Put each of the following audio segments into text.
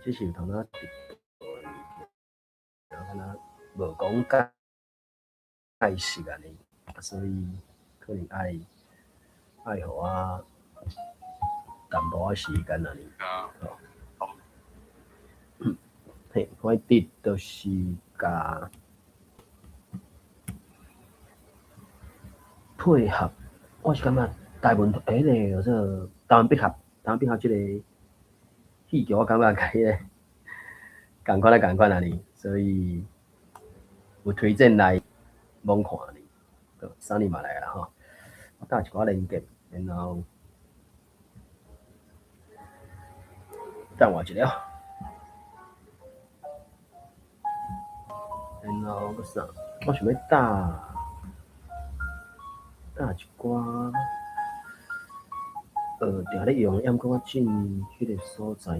這是有通仔直播的物件，敢若無講解釋按呢，所以可能愛予我淡薄仔時間按呢。好。嘿，我佇就是共配合，我是感覺台文彼個叫做台灣百合，台灣百合這個戲劇，我感覺共彼個仝款仔仝款按呢，所以有推薦來罔看呢。啥物嘛來啦吼，我搭一寡連結，然後等我一下，然後閣啥？我想欲搭搭一寡，定咧用，抑毋過我進彼個所在，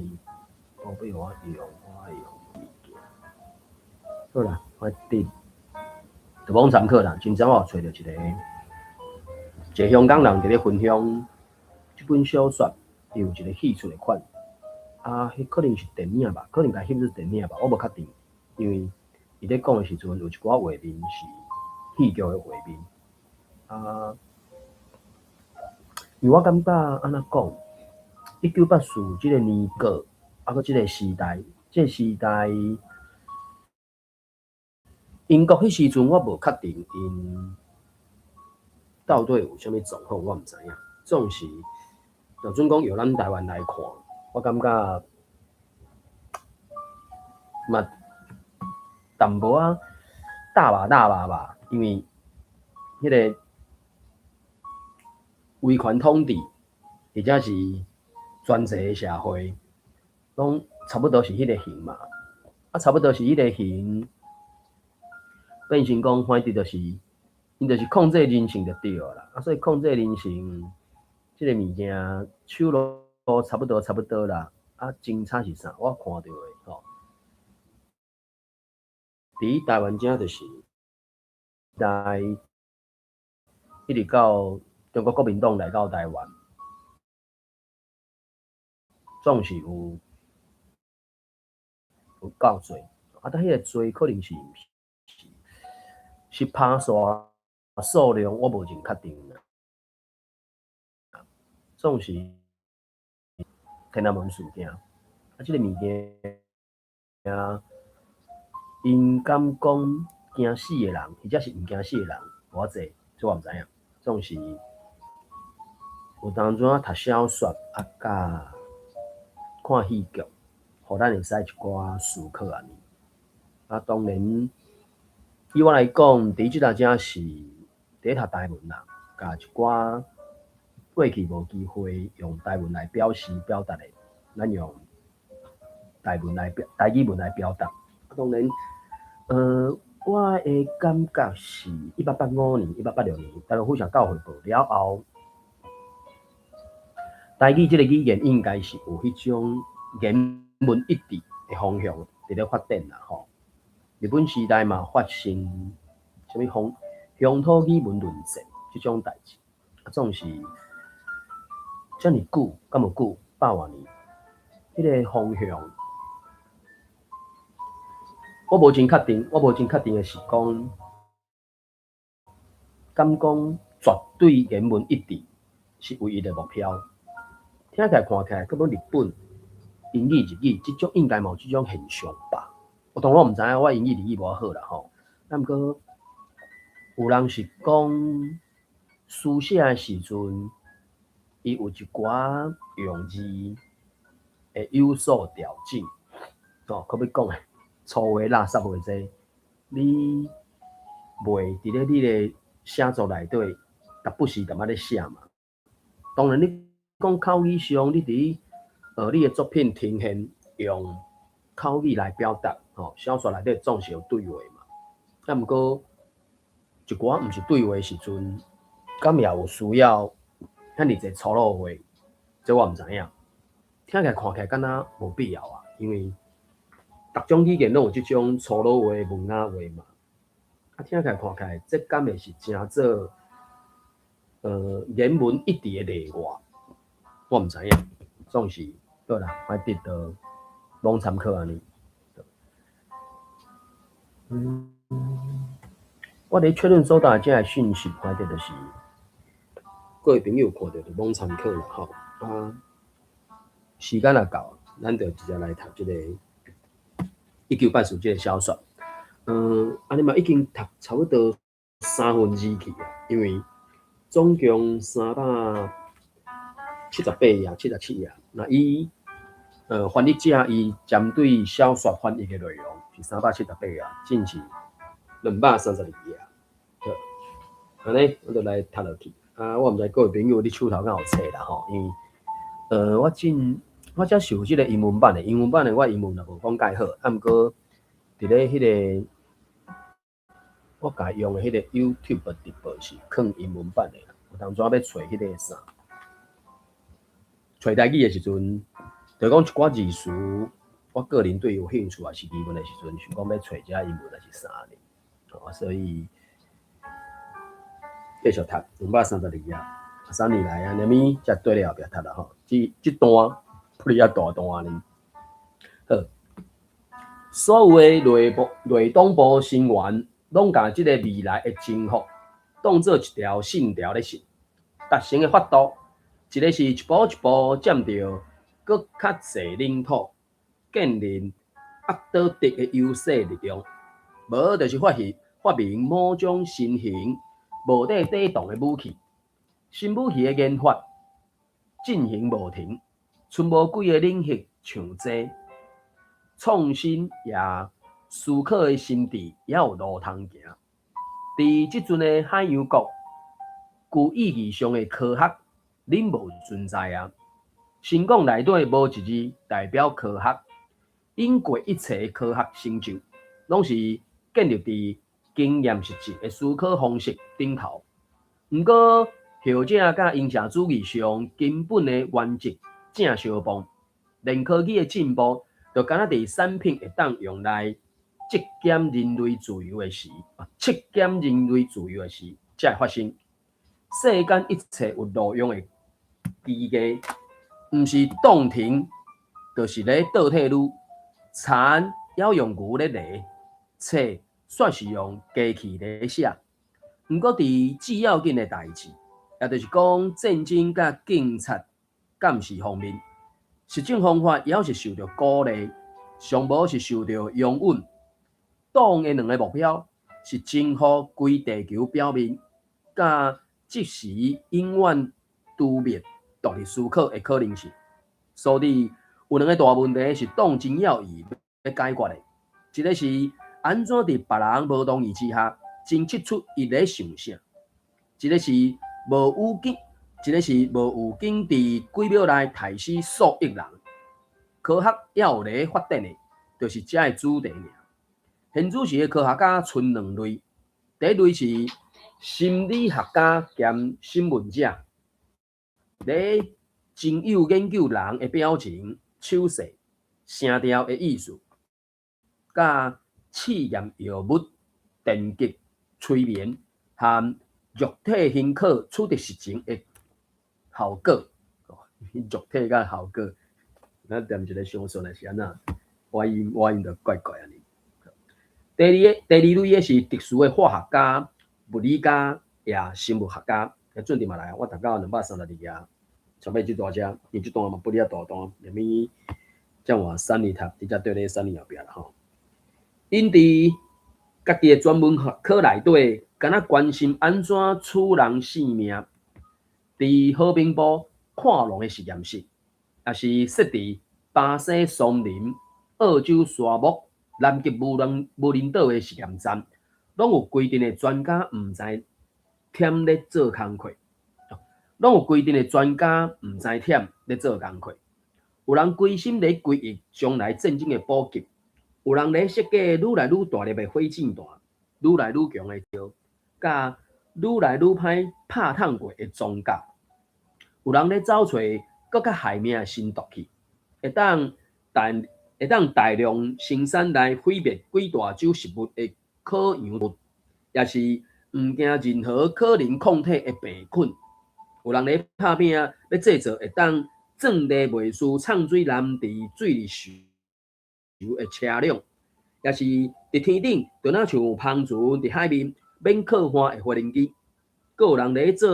無欲予我用，我愛用物件。好啦，我佇就罔參考啦。真正我有揣著一個香港人佇咧分享這本小說，伊有一個戲出的款，啊，彼可能是電影吧，可能共翕做電影吧，我無確定，因為伊咧講的時陣有一寡畫面是戲劇的畫面，啊，因為我感覺按怎講，1984這個年過，啊，閣這個時代，這個時代，英國彼時陣我無確定𪜶到底有啥物狀況，我毋知影。總是，就準講用咱台灣來看，我感覺嘛淡薄仔大把大把吧，因為彼個威權統治，或者是專制的社會，攏差不多是彼個型嘛。啊，差不多是彼個型，變成講反正就是，𪜶就是控制人性就對啦。啊，所以控制人性這個物件，手路差不多差不多啦。啊，真差是啥？我看著的吼，佇台灣遮就是來一直到中國國民黨來到台灣，總是有夠濟。啊，但彼個濟可能是毋是是拍煞數量，我無真確定啦。總是天安門事件，啊，這個物件，𪜶敢講驚死的人，或者是毋驚死的人，無偌濟，這我毋知影。總是有當陣仔讀小說，啊，佮看戲劇，予咱會使一寡思考按呢。啊，當然，以我來講，佇這搭遮是佇咧讀台文啦，共一寡過去無機會用台文來表示表達的，咱用台文來表台語文來表達。啊，當然，我的感覺是，1885年、1886年，台灣府城教會報了後，台語這個語言應該是有彼種言文一致的方向佇咧發展啦，吼。日本時代嘛發生啥物鄉鄉土語文論戰這種代誌，啊，總是遮爾久，敢無久，百外年，彼個方向，我無真確定，我無真確定的是講，敢講絕對言文一致是唯一的目標。聽起來看起來，根本日本英語日語這種應該嘛有這種現象吧？我當然我毋知影，我英語日語無好啦吼。啊，毋過有人是講書寫的時陣，伊有一寡用字會有所調整。吼，閣欲講的粗話垃圾話濟，你袂佇咧你的寫作內底，逐不時踮仔咧寫嘛。當然，你講口語上，你佇你的作品呈現用口語來表達，吼，小說內底總是有對話嘛。啊，毋過一寡毋是對話的時陣，敢也有需要遐爾濟粗魯話？這我毋知影。聽起來看起來敢若無必要啊，因為逐種語言攏有這種粗魯話、文雅話嘛。啊，聽起來看起來，這敢會是誠做言文一致的例外？我毋知影。總是好啦，反正都攏參考按呢。我佇確認收到這个訊息，反正就是各位朋友看著就攏參考啦吼。啊，時間若夠，咱就直接來讀這個1984這個小說。按呢嘛已經讀差不多三分二去啊，因為總共378頁，77頁。那伊翻譯者伊針對小說翻譯的內容是378頁，總是232頁。好，按呢我就來讀落去。啊，我毋知各位朋友你手頭敢有冊啦吼，因為我才受這個英文版的，英文版的我英文也無講蓋好，啊毋過佇咧彼個我共用的彼個 YouTube 直播是囥英文版的啦。有當陣欲揣彼個啥，揣台語的時陣，就講一寡字詞，我個人對有興趣也是疑問的時陣，想講欲揣遮英文還是啥呢？所以繼續讀232頁，三年來啊，連物才綴咧後壁讀啦吼。這段不哩遐大段呢。好，所有的內黨部成員攏共這個未來的征服當做一條信條咧信，達成的法度，一个是一步一步佔著閣較濟領土，建立壓倒敵的優勢力量；無就是發明某種新型無得抵擋的武器。新武器的研發進行無停，賰無幾个領域上濟，創新也思考的心智猶有路通行。佇這陣的海洋國，具意義上的科學，恁無存在啊！神講內底無一字代表科學，隱過一切科學成就，攏是建立佇經驗實證的思考方式頂頭。毋過，後者佮英雄主義上根本的原則正相悖。連科技的進步，就敢若佇產品會當用來節儉人類自由的時，削減人類自由的時，才會發生。世間一切有路用的機械，毋是凍停，就是咧倒退嚕。田猶用牛咧犁，冊煞是用機器咧寫。毋過，佇至要緊的代誌，也就是講戰爭佮警察監視方面，實證方法猶是受著鼓勵，上無是受著容忍。黨的兩个目標是征服規地球表面，佮即時永遠除滅獨立思考的可能性。所以有兩个大問題是黨真要意欲解決的，一个是按怎佇別人無同意之下，偵測出伊咧想啥；一个是無預警佇幾秒內刣死數億人。科學猶有咧發展的，就是這个主題爾。現此時的科學家賰兩類，第一類是心理學家兼審問者，咧真有研究人的表情、手勢、聲調的意思，佮試驗藥物、電擊、催眠和肉體許可取得實情的效果。肉體佮效果，咱踮一个相信的是按怎？我音就怪怪按呢。第二類的是特殊的化學家、物理家，也生物學家。準備嘛來，我讀到232頁，準備這段遮，因為這段嘛不哩遐大段，連物才換三年讀，直接綴咧三年後壁啦吼。𪜶佇家己的專門學科內底，敢若關心按怎取人性命。佇和平部礦龍的實驗室，抑是設佇巴西松林、澳洲沙漠、南極無人島的實驗站，攏有規陣的專家毋知忝咧做工課，攏有規陣的專家毋知忝咧做工課。有人規心咧規劃將來戰爭的普及，有人咧設計愈來愈大粒的火箭彈，愈來愈強的藥，佮愈來愈歹拍燙過的裝甲。有人咧走揣閣較害命的新毒氣，會當大量生產來毀滅幾大洲食物的可溶物，抑是毋驚任何可能抗體的病菌。有人咧拍拚欲製造會當壯麗袂輸藏水藍池水的車輛，抑是佇天頂，就若像帆船佇海面免靠岸的飛行機，閣有人咧做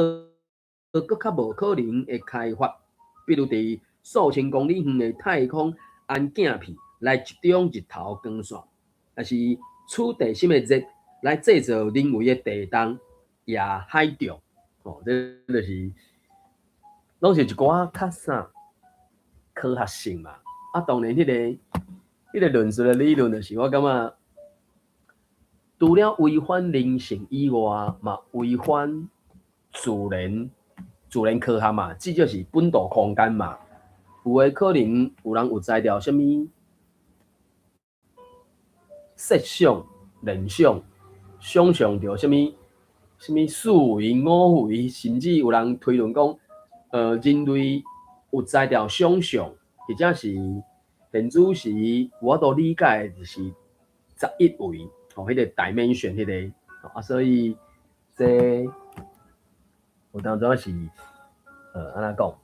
閣較無可能的開發，比如佇數千公里遠的太空安鏡片來集中日頭光線，抑是取地心的熱來製造人為的地動也海潮，吼，這就是攏是一寡較啥科學性嘛。啊，當然彼個論述的理論，就是我感覺，除了違反人性以外，嘛違反自然科學嘛，至少是本度空間嘛。有的可能有人有才調，啥物設想、聯想、想象著啥物啥物四維、五維，甚至有人推論講，人類有才調想象，或者是電子時有法度理解的就是11維，吼，彼個 dimension 彼個，啊，所以這有當陣是，按怎講，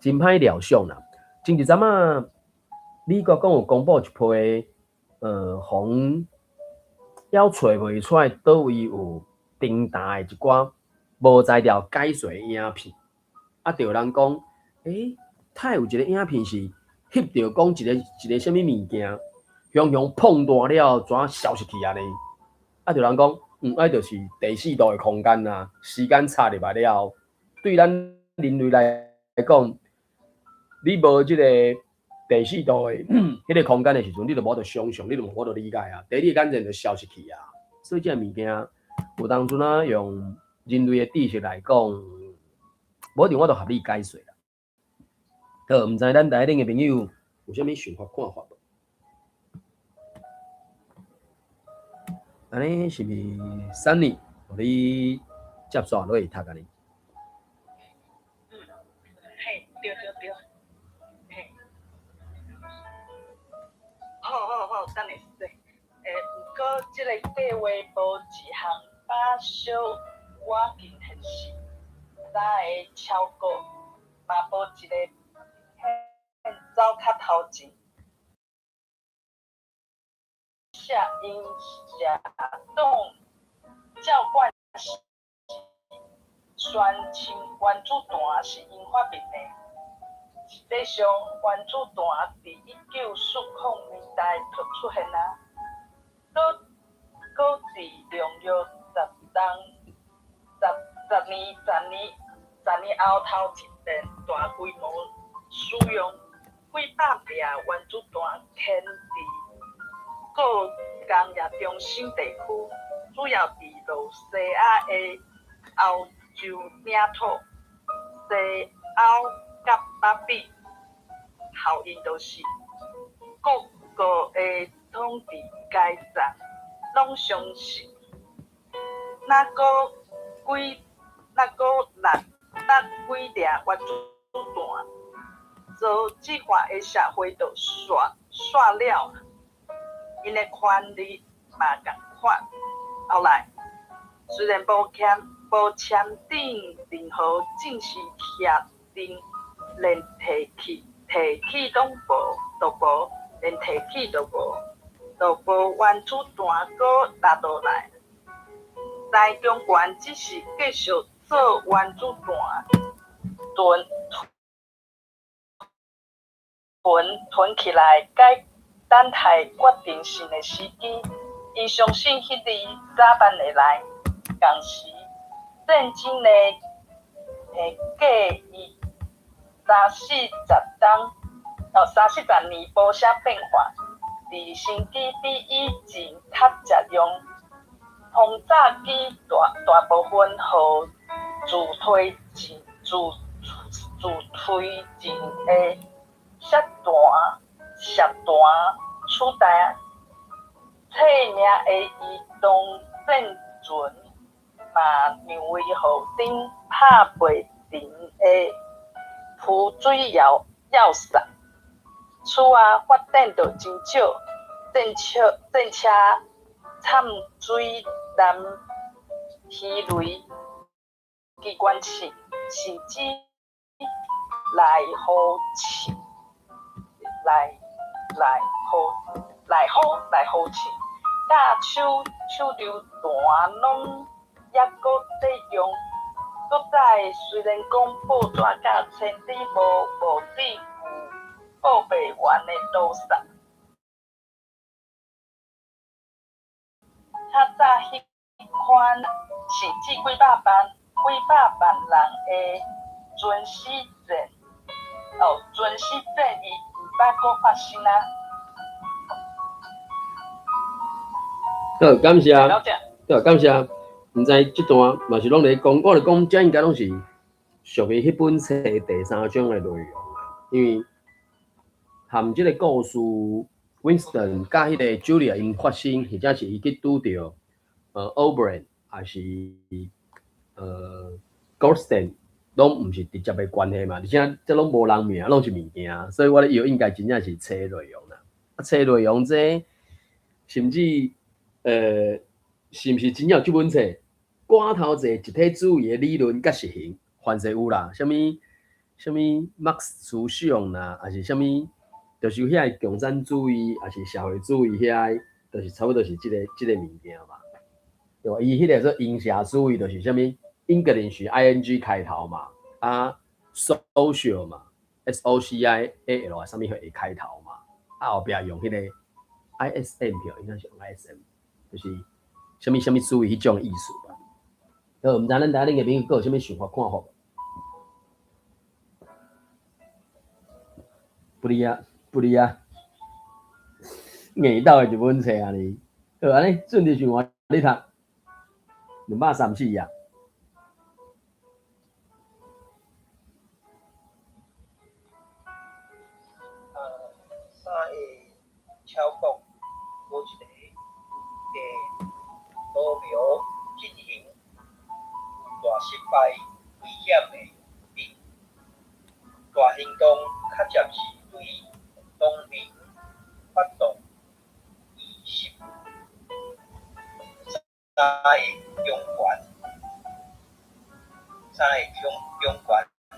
真歹料想啦。前一陣仔，美國講有公布一批，予猶揣袂出來佗位有長大的一寡無才調解說影片，啊，就有人講，欸，有一個影片是翕著講一個一個啥物物件，雄雄碰大了，怎消失去按呢？啊，就有人講，啊，就是第四度的空間啊，時間插入來了後，對咱人類來講，你無這個第四度的彼個空間的時陣，你就無法度想象，你就無法度理解啊。第二個眼前就消失去啊。所以這個物件，有當陣啊，用人類的知識來講，無一定法度合理解釋啦。好，毋知咱台頂的朋友有啥物想法看法無？按呢是毋是三年，予你接續落去讀按呢？嗯，嘿，對對對，嘿，好好好，等下說。毋過這个計畫無一項把小倚近現實，早會超過，嘛無一個走較頭前。寫𪜶社黨照慣勢宣稱原子彈是𪜶發明的。實際上，原子彈佇1940年代就出現啊，閣閣佇農曆十冬十十年十年十年後頭一遍大規模使用，幾百粒原子彈牽佇各工業中心地區，主要佇露西亞的歐洲領土、西歐佮北美。效應就是各國的統治階層攏相信，若閣幾若閣六六幾粒原子彈，做這塊的社會就煞煞了。𪜶的權力嘛仝款。後來雖然無簽訂任何正式協定，連提起提起攏無，都無，連提起都無，都無原子彈閣落落來。陳中權只是繼續做原子彈，囤囤囤起來，該等待決定性的時機。伊相信彼日早晚會來。仝時戰爭的過伊三四十冬，哦，三四十年無啥變化，直升機比以前較實用，轟炸機大大部分予自推進的射彈取代，致命的移動戰船嘛讓位予頂拍袂停的浮水要塞。此外，發展就真少，戰車摻水艦魚雷機關槍，甚至來福槍來來予來好來予試，佮手手榴彈攏猶閣咧用。閣再雖然講報紙佮簽字無無只有報袂完的垃圾。較早彼款是指幾百萬、幾百萬人的垂死戰，哦，垂死戰役毋捌閣發生啊！好，感謝。了解。對，感謝。毋知這段嘛是攏咧講，我咧講，這應該攏是屬於彼本冊第三章的內容啊。因為含這個故事，Winston 佮彼個 Julia 𪜶發生，或者是伊去拄著Oberon，抑是Goldstein，攏毋是直接的關係嘛，而且這攏無人名，攏是物件，所以我咧以為應該真正是冊內容啦。啊，冊內容這甚至是毋是真正有這本冊？寡頭濟集體主義的理論佮實行，凡勢有啦，啥物啥物馬克思思想啦，抑是啥物，就是遐个共產主義，抑是社會主義遐，就是差不多是這個物件嘛。對吧？伊彼個做英社主義，就是啥物 English I N G 開頭嘛，啊，social 嘛，S O C I A L 啊，啥物會開頭嘛，啊後壁用彼個 I S M 對，應該是用 I S M，就是啥物啥物主義彼種意思吧。好，毋知咱台恁个朋友閣有啥物想法看法？不離啊，不離啊，硬鬥的一本冊啊呢。好，按呢順著循環你讀234頁。三个超國無一個會羅苗進行有大失敗危險的兵大行動，較捷是對農民發動23個強權，三个強強權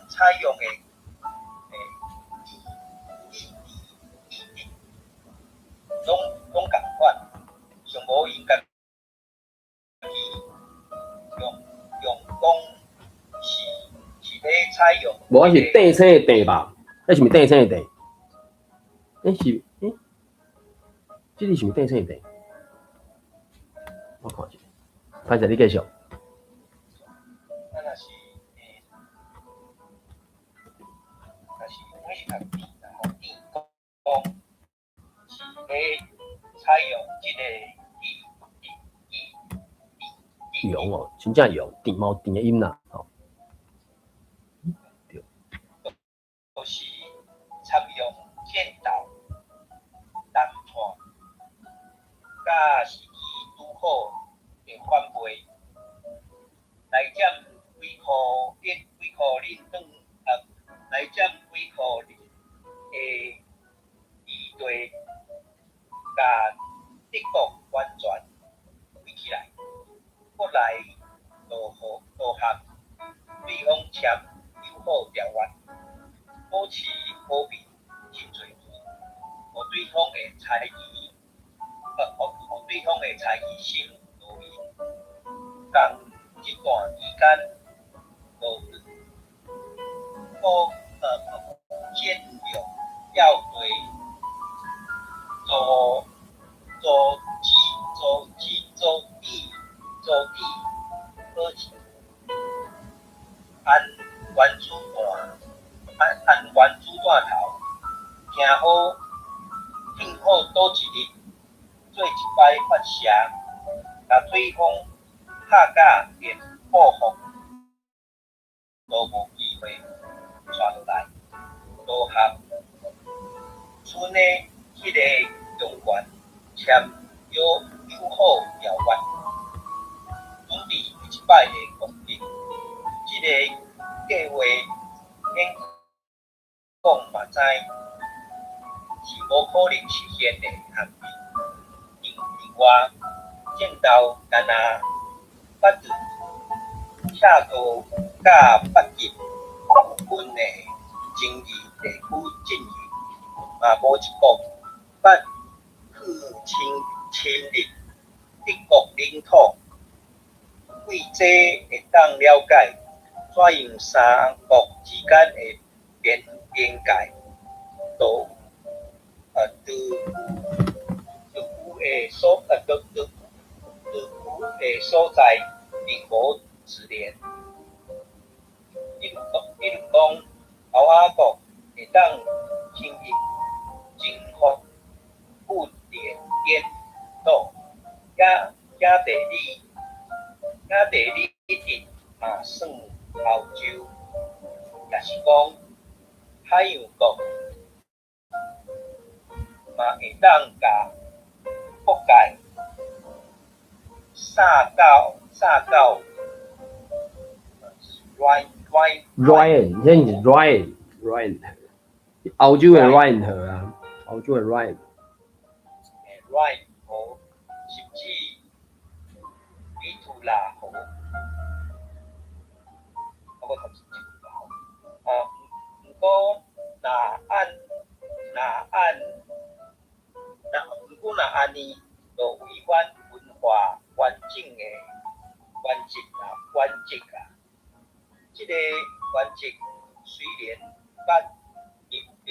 採用的意意志，攏攏仝款，上無𪜶家己用用講是是咧採用。無，啊是地星的地吧？彼是毋是地星的地？欸，是欸，這個是毋是地星的地？我看一下，歹勢，你繼續。咱若是欸，若是阮是讀典啦吼，典講是咧採用這個意意意用哦，真正用，甜嘛有甜的音啦，吼。對。就是參用劍道、單線，佮時機拄好的反背，來佔幾箍恁幾箍恁轉來佔幾箍恁的基地，共德國完全圍起來，國內就和就和對方簽友好條約，保持和平真濟年，予對方的猜疑，予對方的猜疑心落去。仝這段期間，無戰略要地阻阻止阻止阻止阻止保持按原子彈按按原子彈頭，聽好聽好佗一日做一擺發射，共對方嚇甲連報復都無機會竄落來，就和賰的彼个強權簽友友好條約，準備第一擺的攻擊。這个計畫免講嘛知是無可能實現的項目。另另外，戰鬥敢若捌佇赤道佮北極附近的爭議地區進行，嘛無一國捌去侵入德國領土。對這會當了解，怎樣三國之間的邊界，就有的所在並無自然。比如講，歐亞國會當輕易征服不列顛島，遐地理值嘛算歐洲，抑是講海洋國嘛會當共國界掃到 Rhine Rhine，這是 Rhine Rhine，歐洲的 Rhine 河啊，歐洲的 Rhine。 Rhine 河，甚至比圖拉河，我閣讀一句啊，毋過若按若按若毋過若按呢，就違反文化完整的原則啊。這个原則雖然捌明文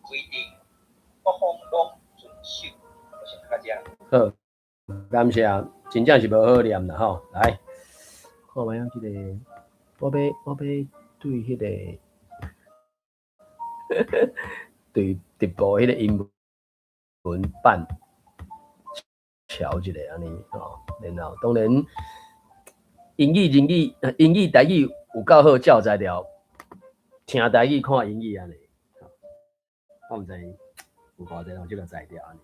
規定，各方攏遵守。我先到遮。好，感謝，真正是無好念啦吼。來，看覓啊，這个，我欲對彼个對直播彼个英文版調一下按呢吼，然後當然英語、英語、英語、台語有夠好教材料，聽台語看英語按呢，我毋知有偌濟人有這个才調按呢。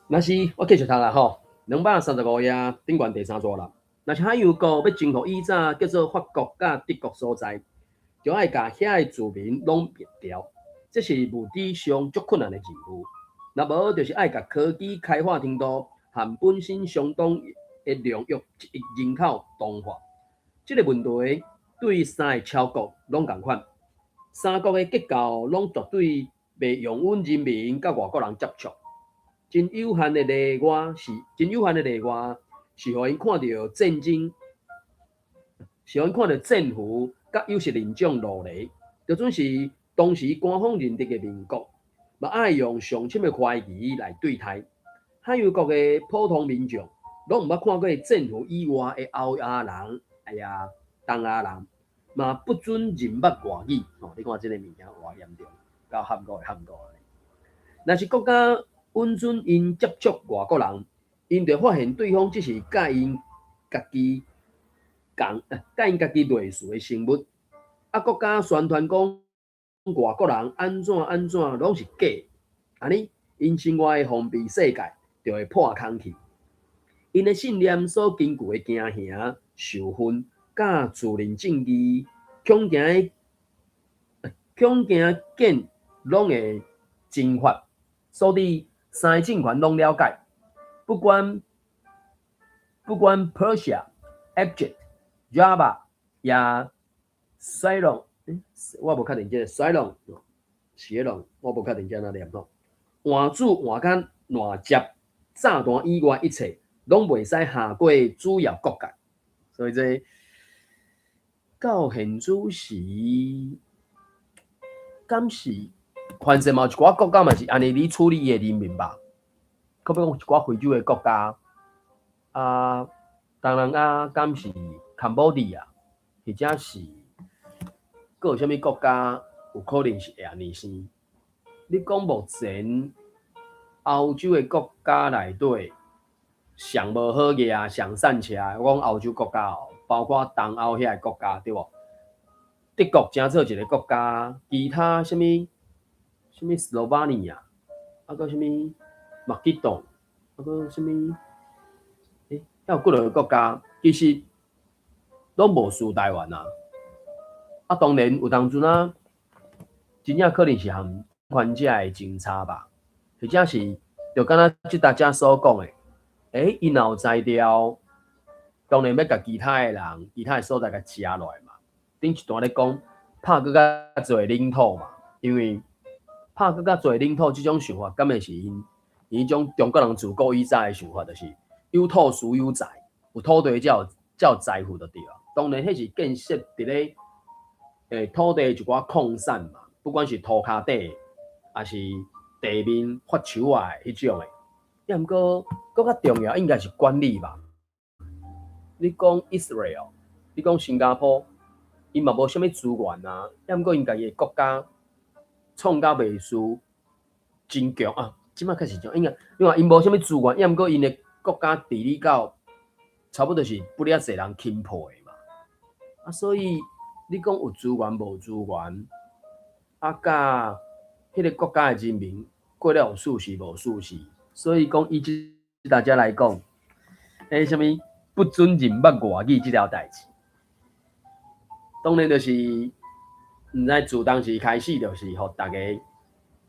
若是我繼續讀啦吼，235頁頂懸第三段啦。若是海洋國欲征服以早叫做法國佮德國所在，就愛共遐个住民攏滅掉，這是物理上足困難的任務。若無就是愛共科技開發程度和本身相當的量約一億人口同化。這个問題對三个超國攏仝款，三國的結構攏絕對袂容允人民佮外國人接觸。真有限的例外是予𪜶看著戰爭，是予𪜶看著戰俘佮有色人種奴隸，就準是當時官方認定的民國，嘛愛用上深的懷疑來對待。海洋國的普通民眾攏毋捌看過戰俘以外的歐亞人，哎呀，東亞人，嘛不準認捌外語。吼，你看這个物件偌嚴重，夠含糊的含糊。若是國家允准𪜶接觸外國人，𪜶就發現對方只是佮𪜶家己類似的生物。啊，國家宣傳講外國人按怎按怎攏是假，按呢，𪜶生活的封閉世界就會破空去。𪜶的信念所根據的驚嚇、仇恨、佮自認正義，恐驚見攏會蒸發。所以三个政權攏了解，不管 Persia、Egypt、Java 也西隆，我無確定這个西隆，是彼我無確定這按怎念吼。換主換甲爛接，炸彈以外一切，攏袂使下過主要國界。所以這到現此時，敢是？反正嘛，有一寡國家嘛是按呢咧處理伊的人民吧。可比講一寡非洲的國家，啊，東南亞敢是 Cambodia，或者是閣有啥物國家有可能是會按呢生？你講目前歐洲的國家內底上無好額、上散車，我講歐洲國家哦，包括東歐遐个國家，對無？德國誠做一个國家，其他啥物？啥物斯洛伐尼亞，啊閣啥物馬其頓，啊閣啥物？欸，猶有幾落個國家，其實攏無輸台灣啊。啊，當然有當陣啊，真正可能是和權者的政策吧，或者是就敢若這大家所講的，欸，𪜶若有才調，當然欲共其他的人、其他的所在共食落來嘛。頂一段咧講，拍閣較濟領土嘛，因為。拍閣較濟領土，這種想法，敢會是𪜶彼種中國人自古以早的想法，就是有土斯有財，有土地才有財富就對啊。當然，彼是建設佇咧土地一寡礦產嘛，不管是塗跤底，抑是地面發樹仔的彼種的。抑毋過，閣較重要應該是管理吧。你講 Israel，你講新加坡，𪜶嘛無啥物資源啊，抑毋過𪜶家己的國家創甲袂輸真強啊！這擺確實強，應該你看𪜶無啥物資源，抑毋過𪜶的國家治理到差不多是不哩遐濟人欽佩的嘛。啊，所以你講有資源無資源，啊，佮彼個國家的人民過了有舒適無舒適，所以講以這大家來講，彼啥物不准人捌外語這條代誌，當然就是毋知自當時開始，就是予逐家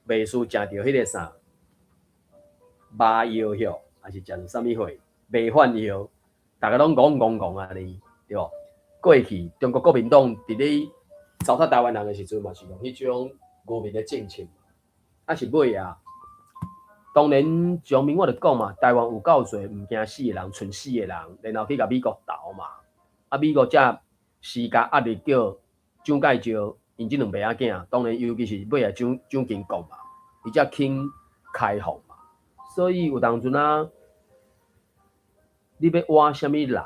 袂輸食著彼個啥麻藥吼，抑是食著啥物貨迷幻藥，逐家攏戇戇戇按呢，對無？過去中國國民黨佇咧糟蹋台灣人的時陣，嘛是用彼種愚民的政策，啊是尾啊。當然，上面我就講嘛，台灣有夠濟毋驚死的人，揣死的人，然後去共美國鬥嘛。啊，美國才施加壓力叫蔣介石𪜶這兩爸仔囝，當然尤其是尾仔蔣蔣經國嘛，伊才肯開放嘛。所以有當陣啊，你欲倚啥物人？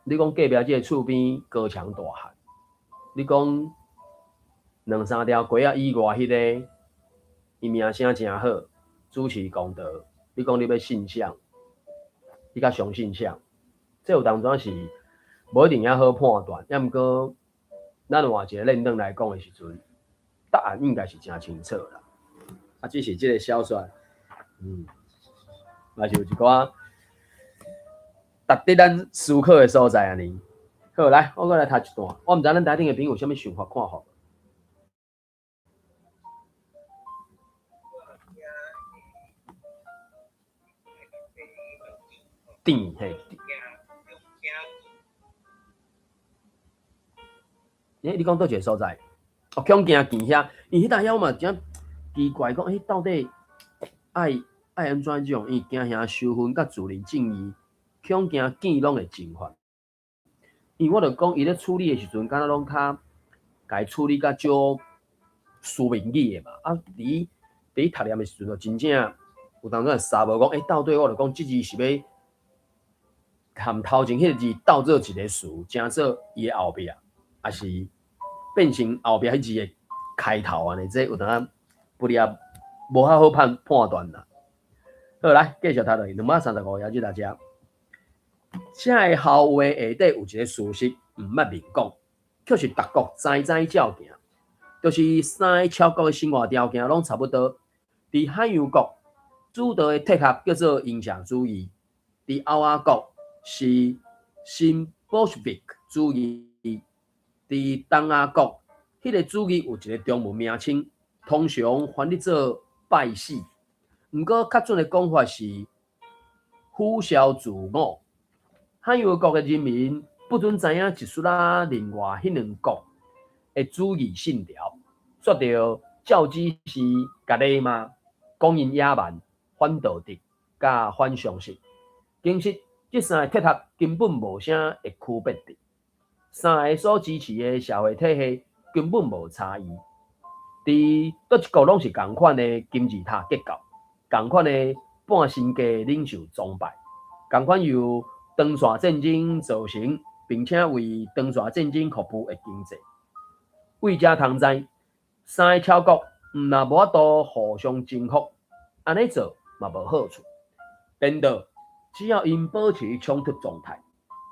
你講隔壁這個厝邊高牆大漢，你講兩三條街仔以外彼个，伊名聲誠好，主持公道。你講你欲信啥？你較相信啥？這有當陣是無一定遐好判斷，抑毋過咱換一個論斷來講的時陣，答案應該是誠清楚啦。啊，只是這個小說，嘛是有一寡值得咱思考的所在按呢。好，來，我閣來讀一段。我毋知咱台頂的朋友有啥物想法看法。甜嘿。欸，你講佗一個所在？哦，恐驚見遐，因為彼搭遐我嘛真奇怪，講欸到底愛愛按怎種？因為驚遐仇恨佮自然正義，恐驚見攏會蒸發。因為我就講，伊咧處理的時陣，敢若攏較共伊處理較少書面語的嘛。啊，佇佇讀念的時陣，就真正有當陣會捎無講，欸，到底我就講這字是欲含頭前彼個字鬥做一個詞，成做伊的後壁，抑是變成後壁彼字的開頭按呢？這有當仔不哩啊，無較好判判斷啦。好，來繼續讀落去，235頁，祝大家。這个姣話下底有一个事實，毋捌明講，卻是逐國知知照行，就是三个超國的生活條件攏差不多。佇海洋國，主導的哲學叫做英雄主義；佇歐亞國是新布什維克主義；佇東亞國，彼个主義有一个中文名稱，通常翻譯做拜死。毋過較準的講法是腐銷自我。海洋國的人民不准知影一絲仔另外彼兩國的主義信條，煞著照只是共禮罵，講𪜶野蠻、反道德、佮反常識。其實這三个哲學根本無啥會區別的，三个所支持的社會體系根本無差異。佇佗一國攏是仝款的金字塔結構，仝款的半神格領袖崇拜，仝款由長線戰爭造成，並且為長線戰爭服務的經濟。為這通知，三個超國毋若無法度互相征服，按呢做嘛無好處。顛倒，只要𪜶保持衝突狀態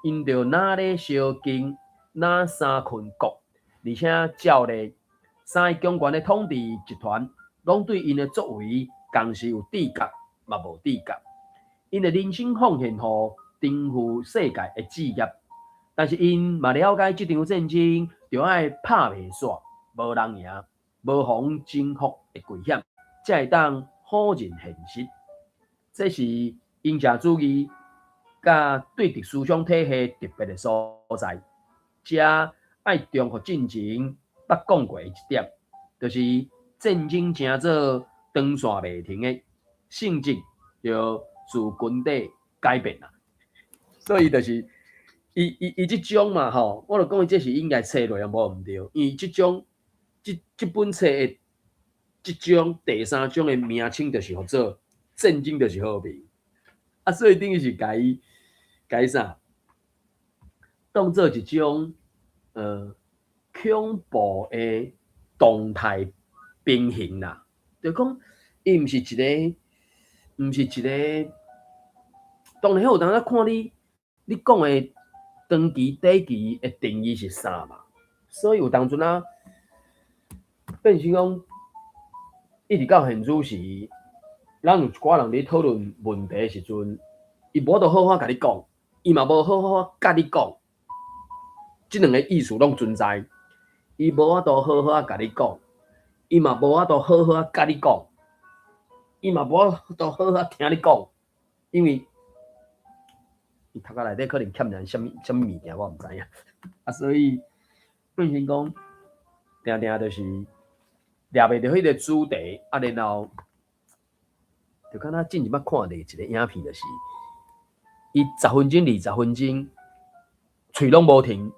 ，𪜶就若咧相競，若三困國，而且照例，三个強權的統治集團攏對𪜶的作為仝時有知覺，嘛無知覺。𪜶的人生奉獻予征服世界的志業，但是𪜶嘛了解這場戰爭著愛拍袂煞，無人贏，無予征服的危險，才會當否認現實。這是英雄主義佮對敵思想體系特別的所在。遮愛重複進前捌講過的一點，就是戰爭成做長線袂停的性質，就自軍底改變啦。所以就是伊這種嘛吼，我就講伊這是應該冊內容無毋對，因為這種這本冊的這章第三章的名稱就是號做戰爭就是和平，啊，所以等於是共伊共伊啥，當做一種恐怖的動態平衡啦，就講伊毋是一个，毋是一个，當然彼有當仔看你講的長期、短期的定義是啥嘛，所以有當陣啊，變成講，一直到現此時，咱有一寡人佇討論問題的時陣，伊無法度好好共你講，伊嘛無好好共你講，這兩个意思攏存在，伊無法度好好啊共你講，伊嘛無法度好好啊共你講，伊嘛無法度好好啊聽你講，因為伊頭殼內底可能欠人啥物啥物物件，我毋知影。啊，所以變成講，定定就是掠袂著彼个主題，啊，然後就敢若進前捌看著一个影片，就是伊十分鐘、20分鐘，喙攏無停，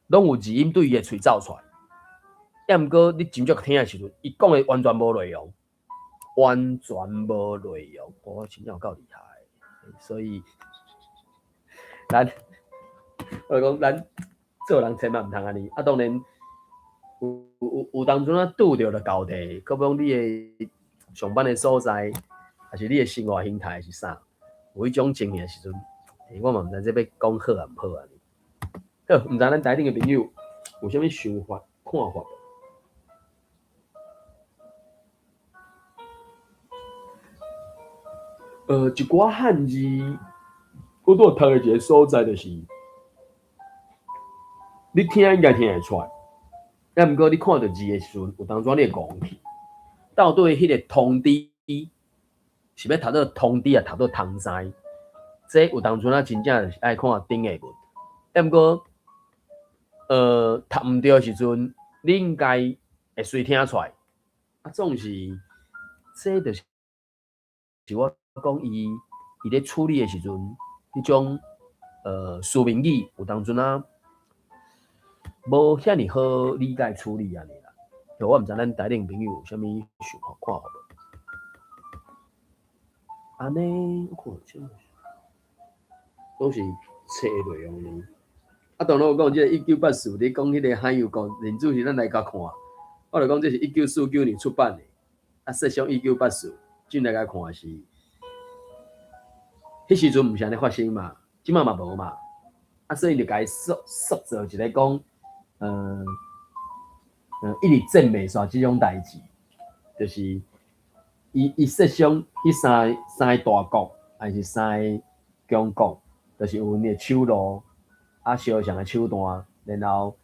攏有字音對伊的喙走出來。抑毋過你真正聽的時陣，伊講的完全無內容，完全無內容，哇，真正有夠厲害。所以，咱我就講，咱做人千萬毋通按呢。啊，當然有當陣啊拄著就交替，可比講你的上班的所在，抑是你的生活形態是啥，有彼種情形的時陣，我嘛毋知這欲講好抑毋好按呢。好，毋知咱台頂的朋友有啥物想法、看法無？一寡漢字，我拄有讀的一个所在，就是你聽應該聽會出來，抑毋過你看著字的時陣，有當陣你會戇去。到底彼个通知是欲讀做通知，抑讀做通知？這有當陣啊，真正就是愛看頂下文。抑毋過，讀毋著的時陣，你應該會隨聽出來。啊，總是這就是我講伊咧處理的時陣，彼種書面語有當陣啊，無遐爾好理解處理按呢啦。我毋知咱台頂朋友有啥物想法看法無？按呢，我看這攏是冊的內容呢。啊，當然我講這个1984，你講彼个海洋國認主是咱來共看，我就講這是1949年出版的，啊，設想1984，進來共看是，彼時陣毋是按呢發生嘛，這擺嘛無嘛，啊，所以就共伊塑造一个講，一直戰袂煞這種代誌，就是伊設想彼三个大國，還是三个強國，就是有𪜶的手路，啊，相像的手段，然後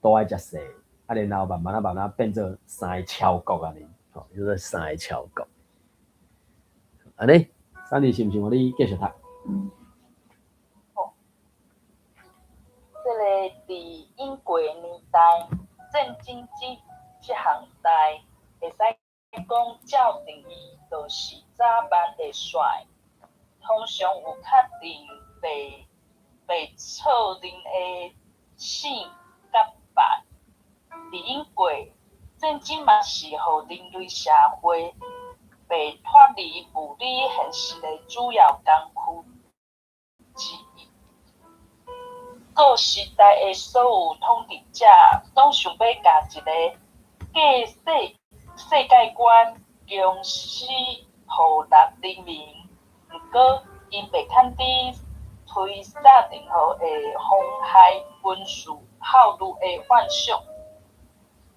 都愛食勢，啊，然後慢慢仔慢慢仔變做三个超國按呢，吼，叫做三个超國。按呢，珊妮是毋是予你繼續讀？好，這个佇英國年代，戰爭這項代，會使講照定義，就是早晚會煞。通常有確定被錯認的勝佮敗。佇英國，戰爭嘛是予人類社會袂脫離物理現實的主要工具之一。各時代的所有統治者，攏想欲共一个假世界觀強施予人民，毋過𪜶袂堪得推捒任何會妨害軍事效率的幻想。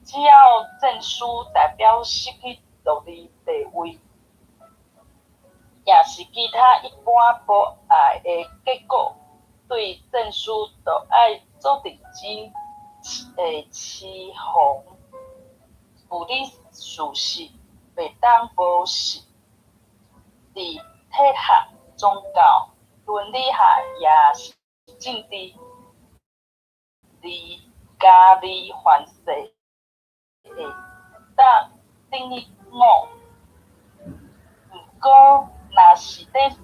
只要戰輸代表失去獨立地位，抑是其他一般無愛的結果，對戰輸就愛做認真的設防。物理事實袂當無視，佇體學、宗教、倫理學，抑是政治，而家己犯誓的等於五。毋過，若是咧設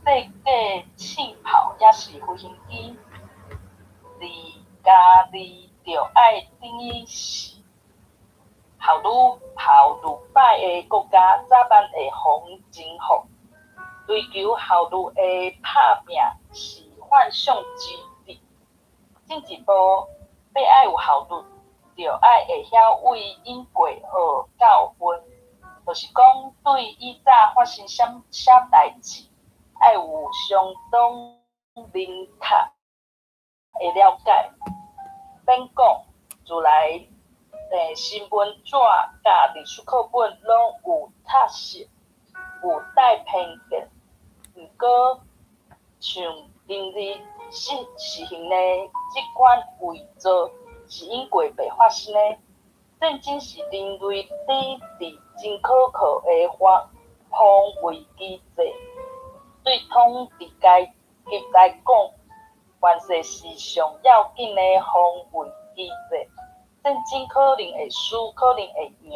計槍炮抑是飛行機，二加二著愛等於四。效率歹的國家早晚會予人征服。追求效率的拍拚是幻想之至。進一步，欲愛有效率，著愛會曉為已過學教訓，就是講對以早發生啥代誌，愛有相當明確的了解。免講，自來新聞紙佮歷史課本攏有讀實，有帶偏見。毋過，像今日實行的這款偽造，是已過白發生的。戰爭是人類抵制真可靠的防衛機制。對統治階級來講，凡勢是上要緊的防衛機制。戰爭可能會輸，可能會贏，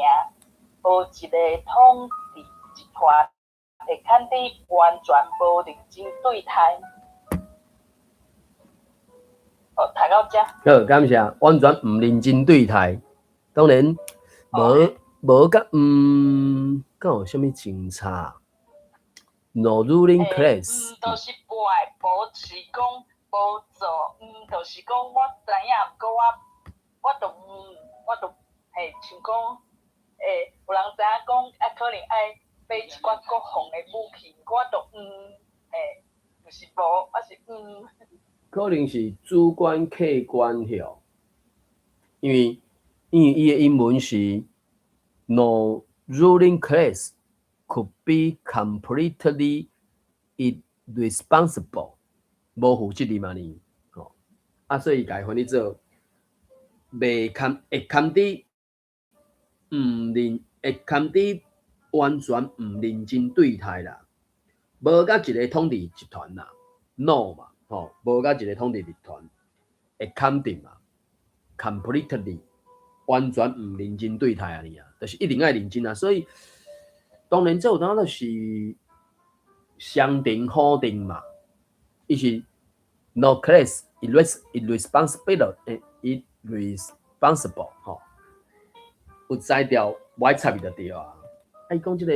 無一個統治集團會肯得完全無認真對待。好，讀到遮。好，感謝。完全毋認真對待，當然無無佮毋，敢有啥物真差？No ruling class。毋就是無愛，無是講無做，毋就是講我知影，毋過我就毋，我就嘿，像講，有人知影講啊，可能愛買一寡國防的武器，我就毋，嘿，毋是無，我是毋。可能是主觀客觀吼，因為伊的英文是 No ruling class could be completely irresponsible，無負責任按呢，吼，啊，所以伊共伊翻譯做袂堪會堪佇毋認會堪佇完全毋認真對待啦，無佮一個統治集團啦，no 嘛，吼，無佮一個統治集團會肯定嘛，completely 完全毋認真對待按呢啊，就是一定愛認真啊，所以當然這有當就是雙重否定嘛，伊是 no class irresponsible irresponsible 吼，有才調無愛插伊就對啊。啊，伊講這個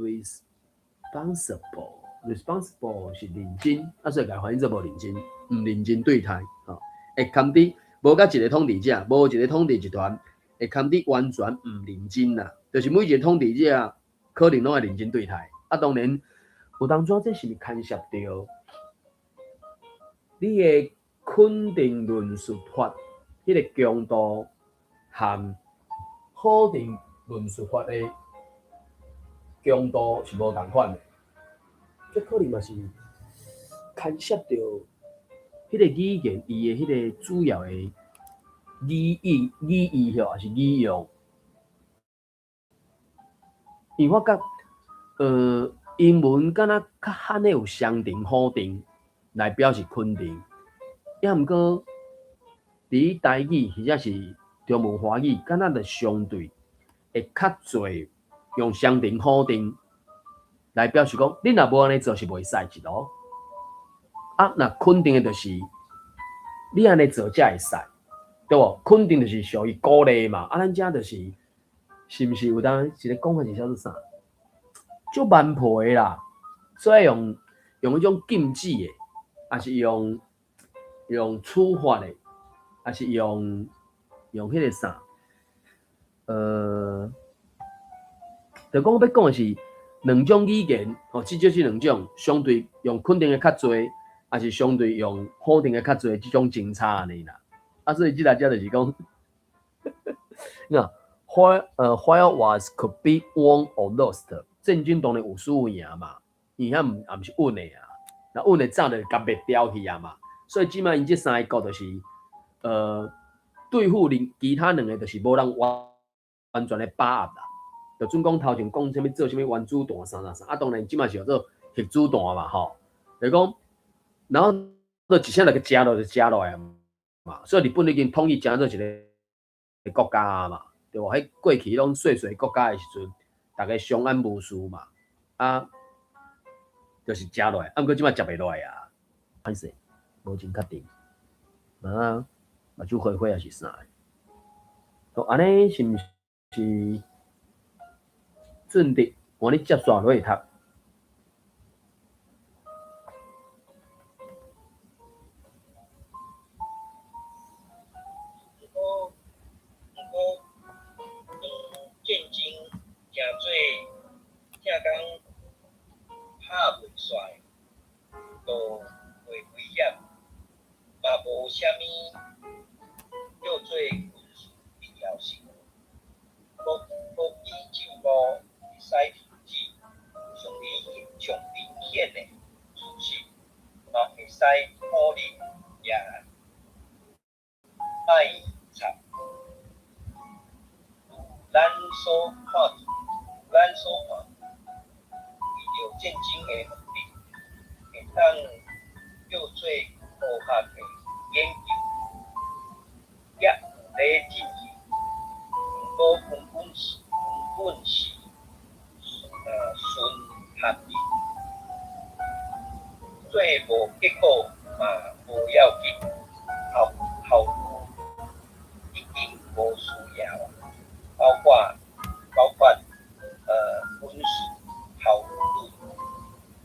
irresponsible，responsible 是認真，啊，所以共翻譯做無認真，毋認真對待，吼，會堪佇無佮一個統治者，無一個統治集團會堪佇完全毋認真啦，就是每一個統治者可能攏愛認真對待。啊，當然有當陣這是毋是牽涉著你的肯定論述法彼個強度和否定論述法的強度是無仝款的，這可能嘛是牽涉著彼個語言伊的彼個主要的語義吼，抑是語用。因為我覺英文敢若較罕會有雙重否定來表示肯定，抑毋過佇台語或者是中文華語，敢若就相對會較濟用雙重否定來表示講，你若無按呢做是袂使一囉。啊，若肯定的就是你按呢做才會使，對無？肯定就是屬於鼓勵嘛。啊，咱遮就是是毋是有當一個講法是叫做啥？足蠻皮的啦，所以用彼種禁止的，抑是用處罰的，抑是用彼個啥？就講欲講的是兩種語言，吼，至少這兩種相對用肯定的較濟，抑是相對用否定的較濟，這種政策按呢啦。啊，所以這來遮就是講，那 while wars could be won or lost，戰爭當然有輸有贏嘛，伊遐毋也毋是穩的啊，若穩的早就共滅掉去啊嘛。所以這擺𪜶這三个國就是，對付另其他兩个就是無人完全的把握啦。就準講頭前講啥物做啥物原子彈啥啥啥，啊當然這擺是叫做核子彈嘛吼，就是講，然後就一聲就共食落就食落來嘛，所以日本已經統一成做一個國家啊嘛。對無？彼過去攏細細國家的時陣，逐家相安無事嘛，啊，就是食落來，啊，毋過這擺食袂落來啊，歹勢，無真確定，啊，目睭花花抑是啥的？哦，按呢是毋是順德？換你接續落去讀。毋過，當戰爭誠做聽講拍袂煞，就袂危險，嘛無啥物叫做軍事必要性。科技進步會使停止，上明顯的事實，嘛會使否認也莫插。如咱所看，為著戰爭的目的，會當叫做科學的研究，猶有咧進行。毋過根本是純學的，做無結果嘛無要緊，效率已經無需要，包括軍事效率。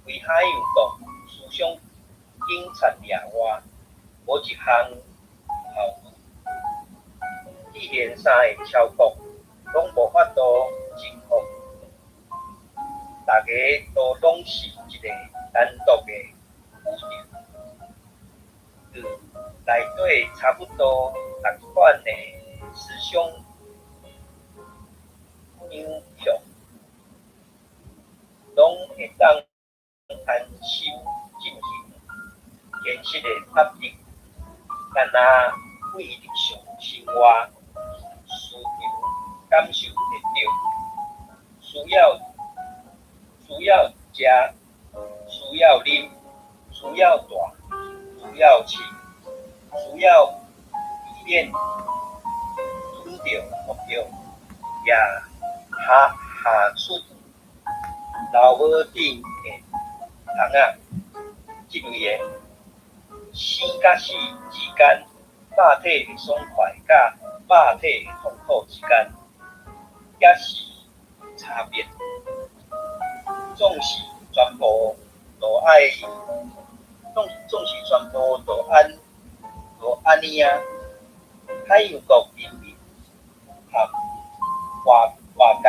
為海洋國思想警察掠外，無一項效率。既然三个超國攏無法度征服，逐个都攏是一个單獨的宇宙，佇內底差不多仝款的思想樣向，攏會當安心進行現實的發展，敢若對日常生活需求感受會著，需要食，需要啉，需要帶，需要穿，需要避免拄著目標，也下出老母頂的蟲仔這類的，生佮死之間，肉體的爽快佮肉體的痛苦之間，猶是有差別。總是全部都愛，總是全部都按呢啊！海洋國人民和外界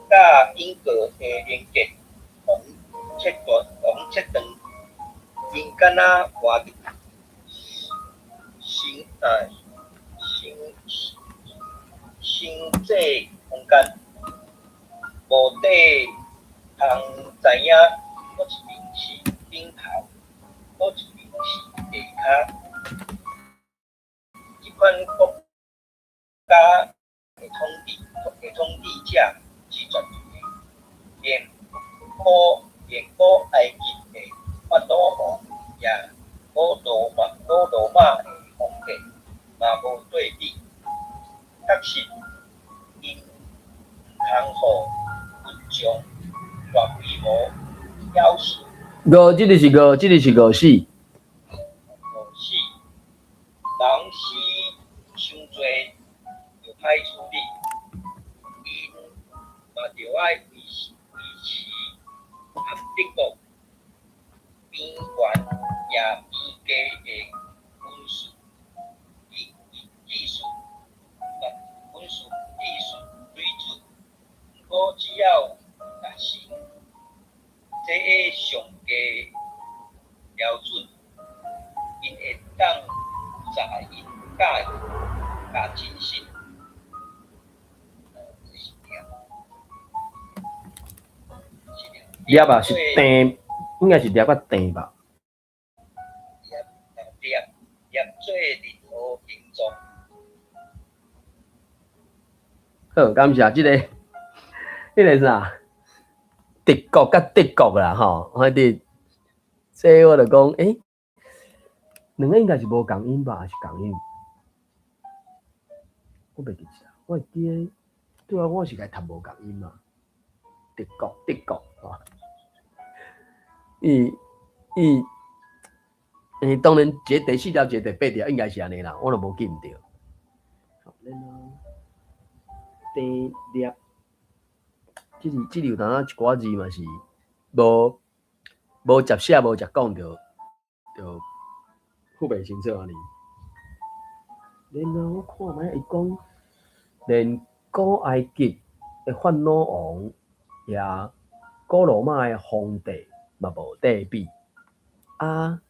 佮英國的連結予切斷，𪜶敢若活佇星際空間，無底通知影佗一邊是頂頭，佗一邊是下跤。這款國家的統治者是絕對的，連古埃及的法老王也古羅馬的皇帝嘛無對比。確實，𪜶毋通予群眾大規模枵死。五，這个是五，這个是54。54，人死傷濟就歹處理，𪜶嘛著愛維持和德國邊緣也邊界的軍事水準。毋過只要達成這个上低標準，𪜶會當負責𪜶教義佮真實。這是掠，掠啊是鄭，應該是掠甲鄭吧。掠做任何形狀。好，感謝這個，彼個啥？德國佮德國啦，吼，反正這我就講，兩个應該是無仝音吧，還是仝音？我袂記得。我會記得，對啊，我是共伊讀無仝音嘛，德國德國吼。伊伊，欸，當然，一個第四條，一個第八條，應該是按呢啦，我都無記毋著。好，然後第粒，這是這裡有當仔一寡字嘛是無無捷寫無捷講著，就分袂清楚按呢。然後我看覓伊講，連古埃及的法老王也古羅馬的皇帝嘛無得比。啊，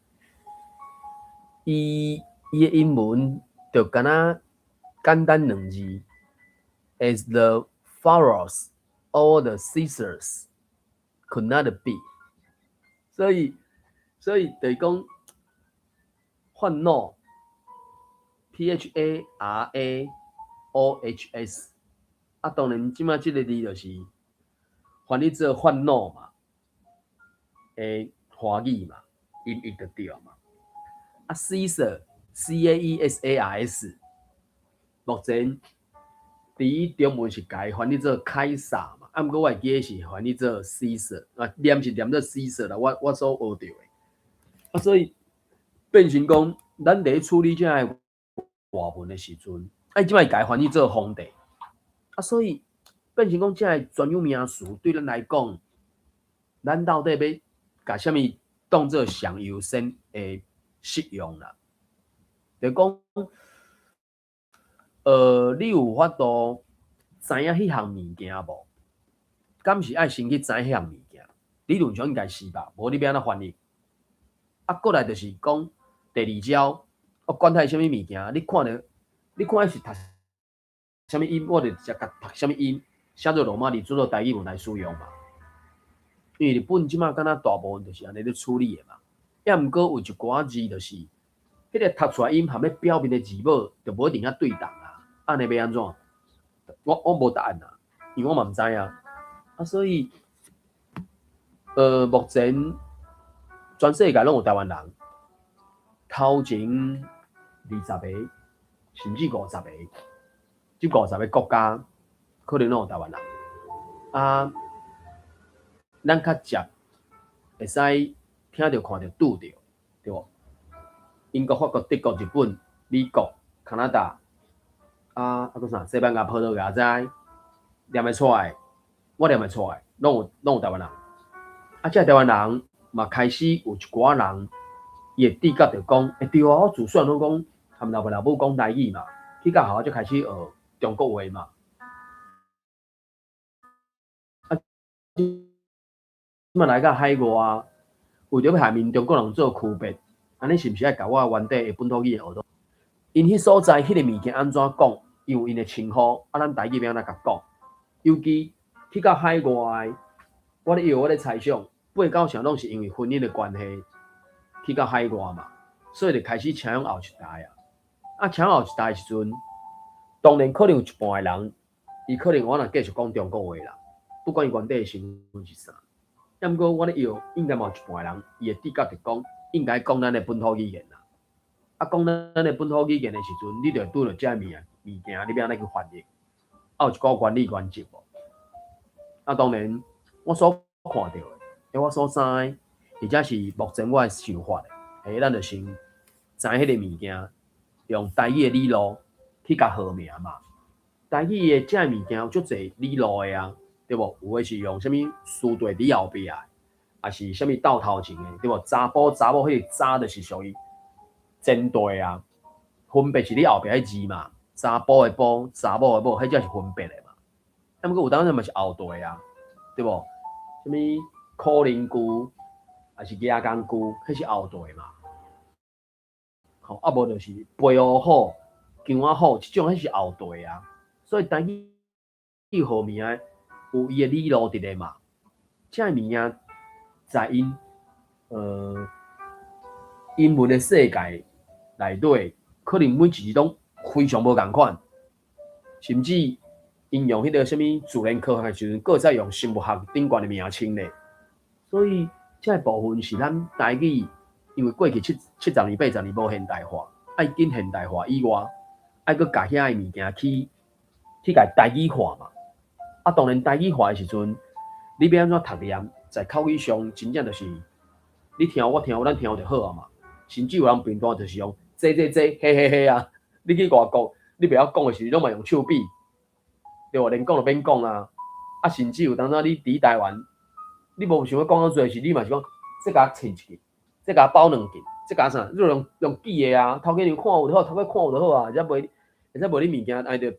伊伊的英文就敢若簡單兩字，as the pharaohs or the Caesars could not be。所以，所以就是講法老，PHARAOHS，啊，當然這擺這个字就是翻譯做法老嘛，的華語嘛，音譯就對嘛。啊，Caesar，CAESARS，目前佇中文是共伊翻譯做凱撒嘛，啊，毋過我會記得是翻譯做 Caesar，啊，念是念做 Caesar 啦，我我所學著的。啊，所以變成講，咱佇咧處理這个外文的時陣，啊，伊這擺共伊翻譯做皇帝，啊，所以變成講這个專有名詞對咱來講，咱到底欲共啥物當做上優先的適用啦？就講，你有法度知影彼項物件無？敢是愛先去知彼項物件？理論上應該是吧？無你欲按怎翻譯？啊，過來就是講第二招，我管他是啥物物件，你看著，你看彼是讀啥物音，我就直接共讀啥物音，寫做羅馬字，轉做台語文來使用嘛。因為日本這擺敢若大部分就是按呢咧處理的嘛。抑毋過有一寡字就是，彼个讀出來音含咧表面的字母，就無一定遐對仝啊。按呢欲按怎？我我無答案啊，因為我嘛毋知啊。啊，所以，目前全世界攏有台灣人，頭前20個，甚至五十個，這50個國家可能攏有台灣人。啊，咱較捷會使聽著、看著、拄著，對無？英國、法國、德國、日本、美國、加拿大，啊啊閣啥？西班牙、葡萄牙，這念會出來，我念會出來，攏有攏有台灣人。啊，這台灣人嘛開始有一寡人，伊會直覺著講，欸對啊，我自細漢攏講含老爸老母講台語嘛，去到學校才開始學中國話嘛。啊，這擺來到海外，為著欲共𪜶中國人做區別，按呢是毋是愛共我原底的本土語言學做？𪜶彼所在彼个物件按怎講，𪜶有𪜶的稱呼，啊，咱台語欲按怎共講？尤其去到海外，我咧臆我咧猜想，八九成攏是因為婚姻的關係去到海外嘛，所以就開始請養後一代啊。啊，請後一代的時陣，當然可能有一半的人，伊可能我若繼續講中國話啦，不管伊原底的身份是啥。抑毋過我咧臆，應該嘛有一半的人，伊會直覺著講，應該講咱的本土語言啦。啊，講咱的本土語言的時陣，你就會拄著這个物件，物件你欲按怎去翻譯？啊，有一寡原理原則無？啊，當然，我所看著的，欸，我所知，或者是目前我的想法的，欸，咱就先知彼个物件，用台語的理路去共號名嘛。台語的這个物件有足濟理路的啊，對無？有的是用啥物詞綴佇後壁，抑是啥物鬥頭前的，對無？查埔查某彼个查就是屬於前綴啊，分別是你後壁彼字嘛。查埔的埔，查某的某，彼才是分別的嘛。啊，毋過有當時嘛是後綴啊，對無？啥物苦苓龜，抑是蜈蚣龜，彼是後綴嘛。吼，啊無就是白烏虎、姜仔虎，這種彼是後綴啊。所以台語號名有伊的理路佇咧嘛。這个物件在𪜶英文的世界內底，可能每一字攏非常無仝款，甚至𪜶用彼个啥物自然科學的時陣，閣會使用生物學頂懸的名稱咧。所以這个部分是咱台語，因為過去七七十年、八十年無現代化，愛緊現代化以外，愛閣共遐个物件去去共台語化嘛。啊，當然台語化的時陣，你欲按怎讀念，在口語上真正就是你聽我聽，咱聽就好啊嘛。甚至有人平常就是用這這這嘿嘿嘿啊。你去外國，你袂曉講的時陣，攏嘛用手比，對無？連講就免講啊。啊，甚至有當陣你佇台灣，你無想欲講遮濟時，你嘛是講這共穿一件，這共包兩件，這共啥？你用用記的啊，頭家娘看有就好，頭家看有就好啊，而且袂你物件愛著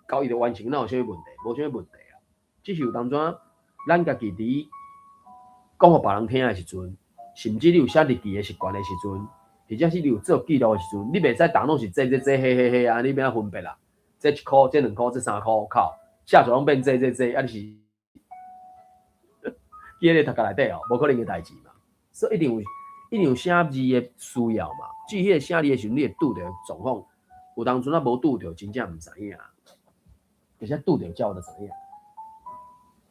交易著完成，哪有啥物問題？無啥物問題啊。只是有當陣，咱家己佇講予別人聽的時陣，甚至你有寫日記的習慣的時陣，或者是你有做記錄的時陣，你袂使逐攏是這這這彼彼彼啊，你欲按怎分別啊？這1箍，這2箍，這3箍，靠，寫出攏變這這這，啊你是記佇咧頭殼內底哦，無可能的代誌嘛。所以一定有，一定有寫字的需要嘛。至於彼個寫字的時陣，你會拄著狀況，有當陣仔無拄著，真正毋知影。而且拄著才有就知影。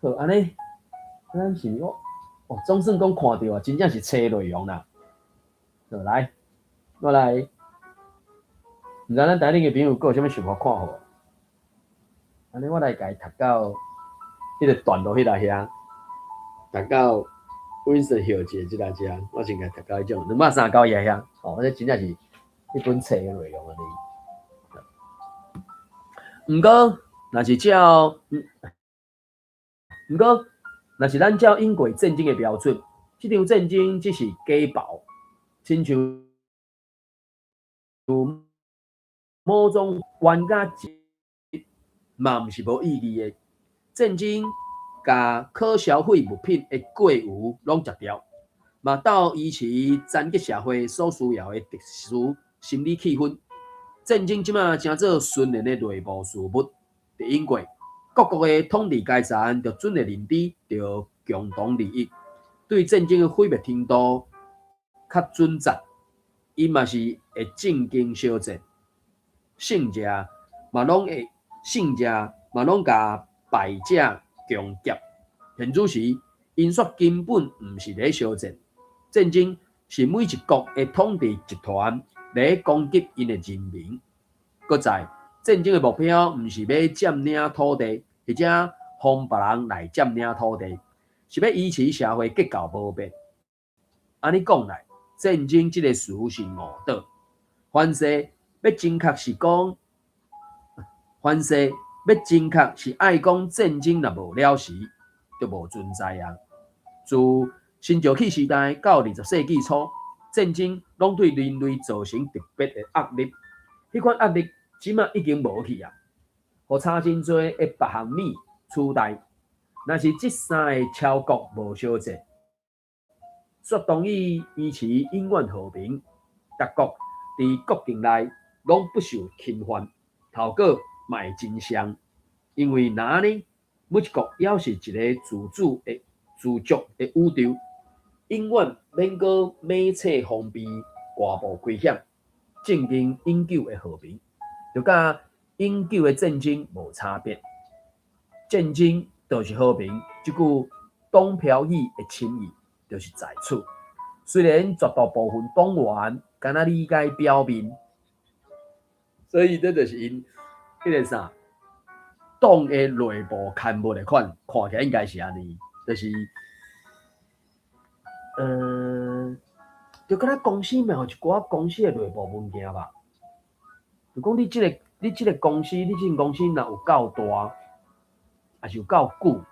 好，按呢，咱是我哦，總算講看著啊，真正是冊內容啦。好，來，我來，毋知咱台頂的朋友閣有啥物想法看法？按呢，我來共伊讀到彼個段落彼个遐，讀到溫森小姐這个遮，我先共伊讀到彼種239頁遐，哦，這真正是彼本冊的內容按呢。毋過，毋過，若是咱照英國戰爭的標準，這場戰爭只是假爆，親像某種冤家嘛，毋是無意義的。戰爭共可銷毀物品的過餘攏食掉，嘛鬥維持殘疾社會所需要的特殊心理氣氛。戰爭這馬成做純然的內部事務。佇英國，各國的統治階層著準會認知著共同利益，對戰爭的毀滅程度較準則，𪜶嘛是會正經相戰，勝者嘛攏會勝者嘛攏共敗者強劫。現此時，𪜶煞根本毋是咧相戰，戰爭是每一國的統治集團咧攻擊𪜶的人民。閣再，戰爭的目標毋是欲佔領土地，或者予別人來佔領土地，是欲維持社會結構無變。按呢講來，戰爭這個詞是誤導。凡勢欲精確是講，凡勢欲精確是愛講戰爭若無了時，就無存在啊。自新石器時代到20世紀初，戰爭攏對人類造成特別的壓力。彼款壓力這馬已經無去啊，予差真濟的別項物取代。若是這三个超國無相戰，煞同意維持永遠和平，逐國佇國境內攏不受侵犯，後果嘛會真相。因為若按呢，每一國猶是一个自主的自足的宇宙，永遠免閣猛策防備外部危險，進行永久的和平，就佮永久的戰爭無差別。戰爭就是和平，這句黨標語的深意就是在此。雖然絕大部分黨員敢若理解表面，所以這就是𪜶彼个啥黨的內部刊物的款，看起來應該是按呢，就是，就敢若公司嘛有一寡公司的內部文件吧，就講你這個公司，你這間公司若有夠大，抑是有夠久，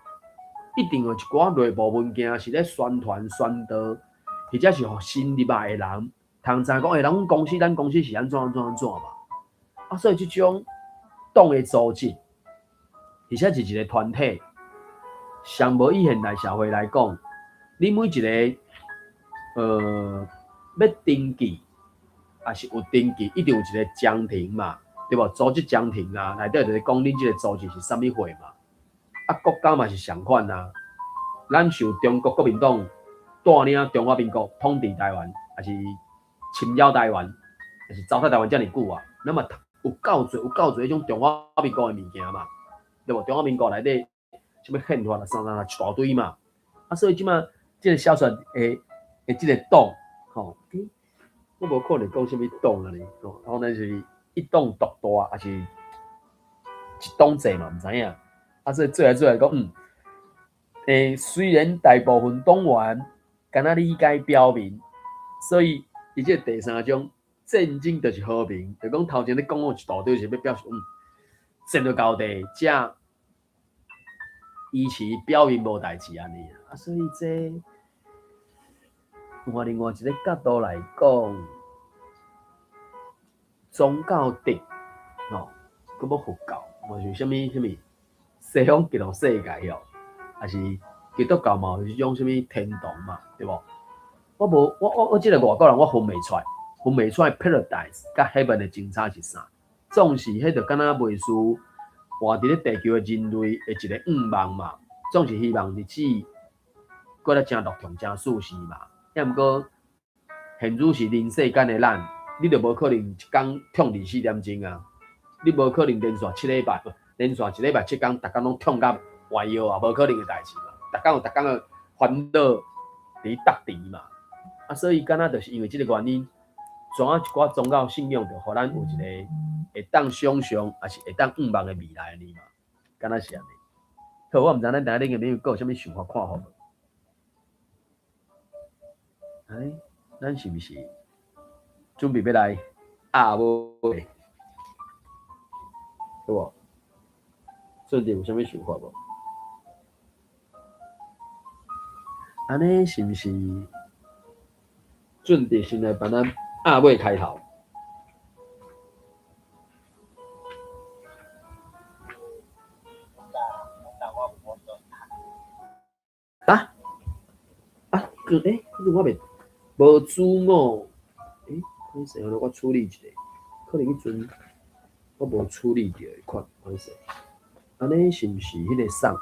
一定有一寡內部文件是咧宣傳宣導，或者是予新入來的人通知講，欸，阮公司，咱公司是按怎按怎按怎嘛。啊，所以這種黨的組織，而且是一個團體，上無以現代社會來講，你每一个欲登記，抑是有登記，一定有一个章程嘛，對無？組織章程啊，內底就是講恁這個組織是啥物貨嘛。啊，國家嘛是仝款啊。咱受中國國民黨帶領中華民國統治台灣，抑是侵擾台灣，抑是糟蹋台灣遮爾久啊，咱嘛有夠濟有夠濟彼種中華民國的物件嘛，對無？中華民國內底啥物憲法啊，啥啥一大堆嘛。啊，所以這馬這个小說的這个黨，吼，我無可能講啥物黨啊呢，吼，可能是一黨獨大，抑是一黨制嘛，毋知影。啊，所以做來做來講，雖然大部分黨員敢若理解表面，所以伊這個第三章戰爭就是和平，就講頭前咧講我一大堆是欲表示，戰就到底，才維持表面無代誌按呢。啊，所以這換另外一個角度來講，宗教的吼，閣欲佛教，嘛是啥物啥物西方極樂世界哦，抑是基督教嘛有這種啥物天堂嘛，對無？我無我我我這個外國人我分袂出來，分袂出來 paradise 佮 heaven 的相差是啥？總是彼就敢若袂輸活佇咧地球的人類的一個願望嘛，總是希望日子過得誠樂暢、誠舒適嘛。抑毋過現如是人世間的咱，你就無可能一工痛24點鐘啊！你無可能連續7禮拜，連續一禮拜7工，逐工攏痛甲歪腰啊，無可能的代誌嘛。逐工有逐工的煩惱佇搭甜嘛。啊，所以敢若就是因為這個原因，怎啊一寡宗教信仰就予咱有一個會當想像，抑是會當願望的未來按呢嘛，敢若是按呢。好，我毋知咱等下恁個朋友閣有啥物想法看法無？哎，咱是毋是準備欲來壓尾？對無？順治有啥物想法無？按呢是毋是準備先來幫咱壓尾開頭？啊？啊，閣欸，彼陣我袂無主我，欸，歹勢，我處理一下，可能彼陣我無處理著的款，歹勢。按呢是毋是彼個送？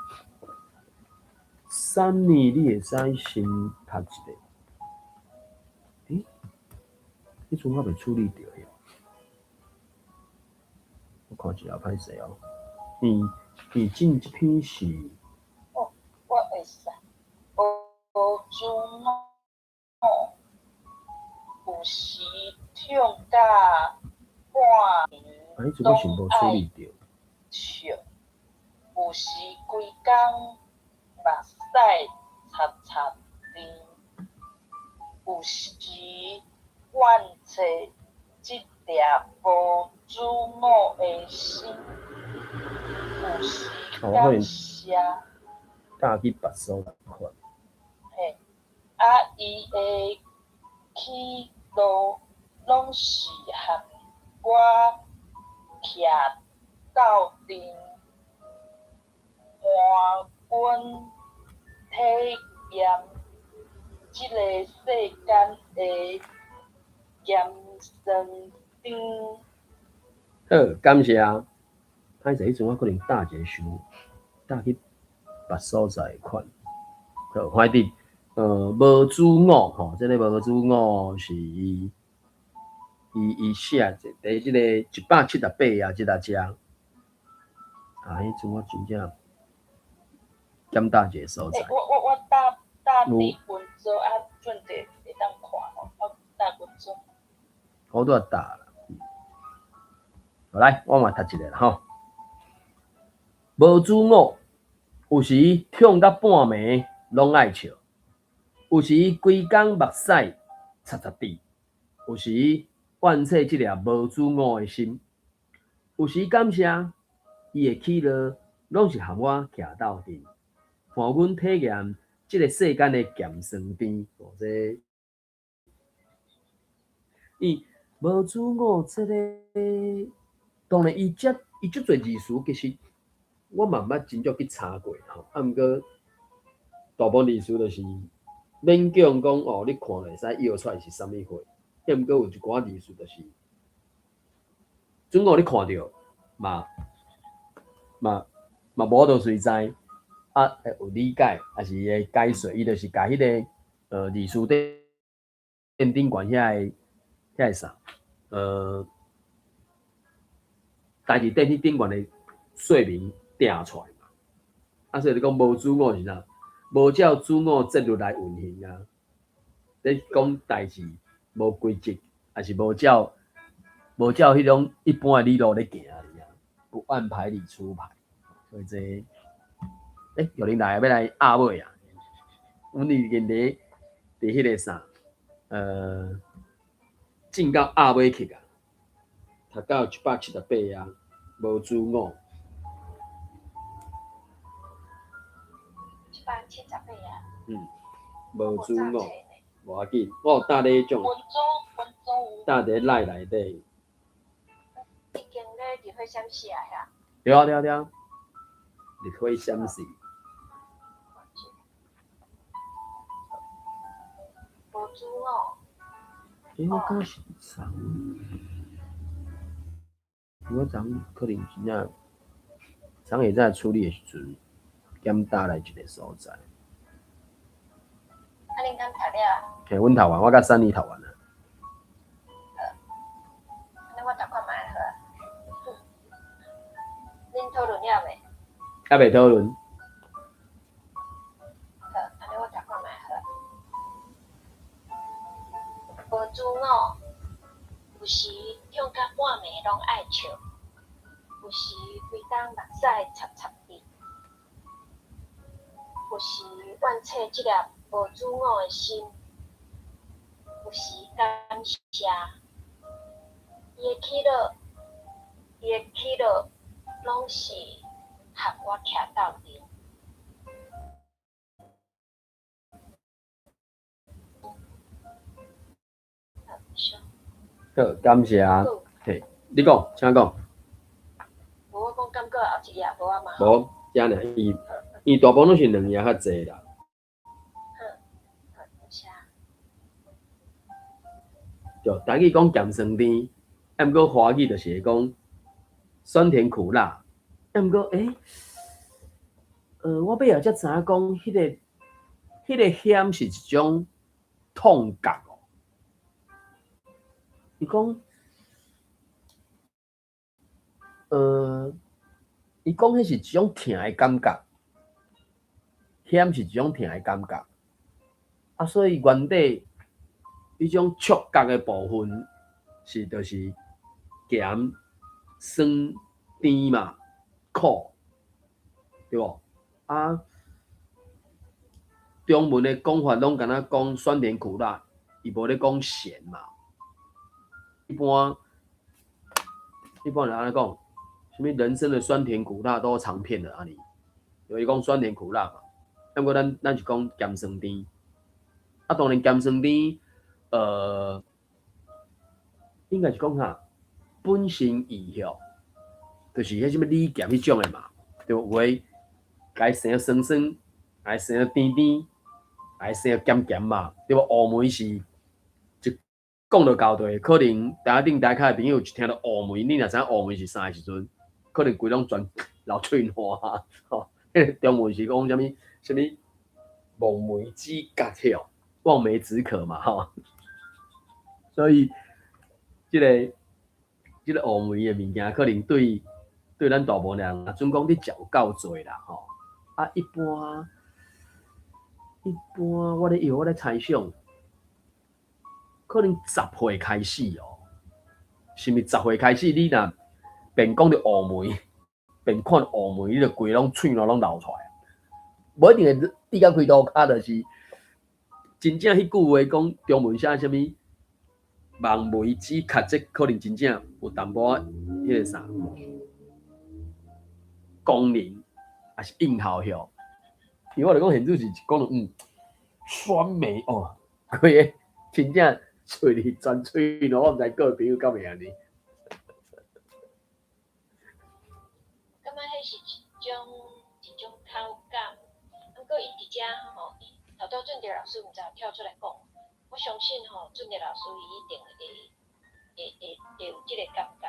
三年你會使先讀一下。欸，彼陣我袂處理著遐。我看一下歹勢哦。伊伊進這篇是。哦，我會使。無主我，有時痛甲半暝攏愛笑，有時規工目屎擦擦甜，有時怨嗟這粒無主母的心，有時感謝。搭去別所在看。嘿，啊，伊的喜怒攏是和我徛鬥陣，伴阮體驗這个世間的鹹酸甜。好，感謝。歹勢，彼陣我可能搭一个想，搭去別所在款。好，反正無主我吼，這个無主我是伊伊寫佇這个178頁這搭遮。啊，彼陣我真正檢搭一个所在。欸，我搭搭佇群組啊，準備會當看吼，我搭群組。我拄仔搭啦。好來，我嘛讀一个啦吼。無主我，有時痛甲半暝攏愛笑，有時規工目屎擦擦滴，有時怨嗟這粒無主我的心，有時感謝伊的喜樂，攏是和我徛鬥陣，伴阮體驗這个世間的鹹酸甜。哦，這伊無主我這个，當然伊遮伊足濟字詞，其實我嘛毋捌真足去查過吼。啊，毋過大部分字詞就是勉強講哦，你看就會使臆出來是啥物貨。啊，毋過有一寡字詞就是，準我你看著嘛嘛嘛無法度隨知，啊，會有理解，抑是伊的解說，伊就是共彼个字詞典頂懸遐个遐个啥，代誌典彼頂懸的說明定出來嘛。啊，所以你講無主我是啥？無照主我節律來運行啊。咧講代誌無規則，抑是無照無照彼種一般的理路咧行爾。不按牌理出牌，所以這，有人來欲來壓尾啊！阮已經佇彼个啥，進到鴨尾去啊，讀到178啊，無主我。178啊。嗯，無主我，無要緊，我有搭咧彼種，搭佇 LINE 內底。已經咧入去閃死啊遐。對啊對啊對啊，入去閃死。無主我。我敢是昨，我昨可能真正，昨下早處理的時陣，減搭來一个所在。啊，恁敢讀了？嘿，阮讀完，我佮珊妮讀完啊。好，按呢我讀看覓好啊。恁討論了未？猶未討論。好，按呢我讀看覓好啊。無主我，有時痛甲半暝攏愛笑，有時規工目屎插插滴，有時怨嗟這粒無主我的心，有時感謝。伊的起落，伊的起落，攏是和我徛鬥陣。好，感謝。嘿，你講，請講。無，我講感覺後一頁無啊嘛。無，遮爾，伊大部分攏是兩頁較濟啦。好，好，多謝。對，台語講鹹酸甜，啊，毋過華語就是會講酸甜苦辣。啊，毋過，我尾後才知影講，彼个鹹是一種痛覺哦。伊講，伊講彼是一種疼的感覺，鹹是一種疼的感覺。啊，所以原底彼種觸覺的部分是就是鹹、酸、甜嘛，苦，對無？啊，中文的講法攏敢若講酸甜苦辣，伊無咧講鹹嘛。一般人按呢講，啥物人生的酸甜苦辣都嘗遍了按呢，有伊講酸甜苦辣嘛，啊，毋過咱是講鹹酸甜。啊，當然鹹酸甜，應該是講啥？本身意向，就是彼啥物李鹹彼種的嘛，對無？有的共伊生酸酸，共伊生甜甜，共伊生鹹鹹嘛，對無？烏梅是一講就交代，可能台頂台跤的朋友一聽著烏梅，你若知影烏梅是啥的時陣，可能規攏全流喙瀾吼。彼个中文是講啥物？啥物望梅止渴吼，望梅止渴嘛吼。所以，這个烏梅的物件，可能對咱大部分人，準講你食有夠濟啦吼。啊，一般我咧藥，我咧猜想，可能十歲開始哦，是毋是十歲開始？你若便講著烏梅，便看烏梅，你就規攏喙瀾攏流出來。無一定會滴到開刀跤，就是真正彼句話講中文寫啥物望梅止渴，這可能真正有淡薄仔彼个啥功能，抑是應效效。因為我就講現主是講酸梅哦，規个真正喙裡全喙瀾，我毋知各位朋友敢會按呢。感覺彼是一種口感，毋過伊佇遮吼，頭拄俊哲老師毋知有跳出來講，我相信吼，俊哲老師伊一定會有這個感覺。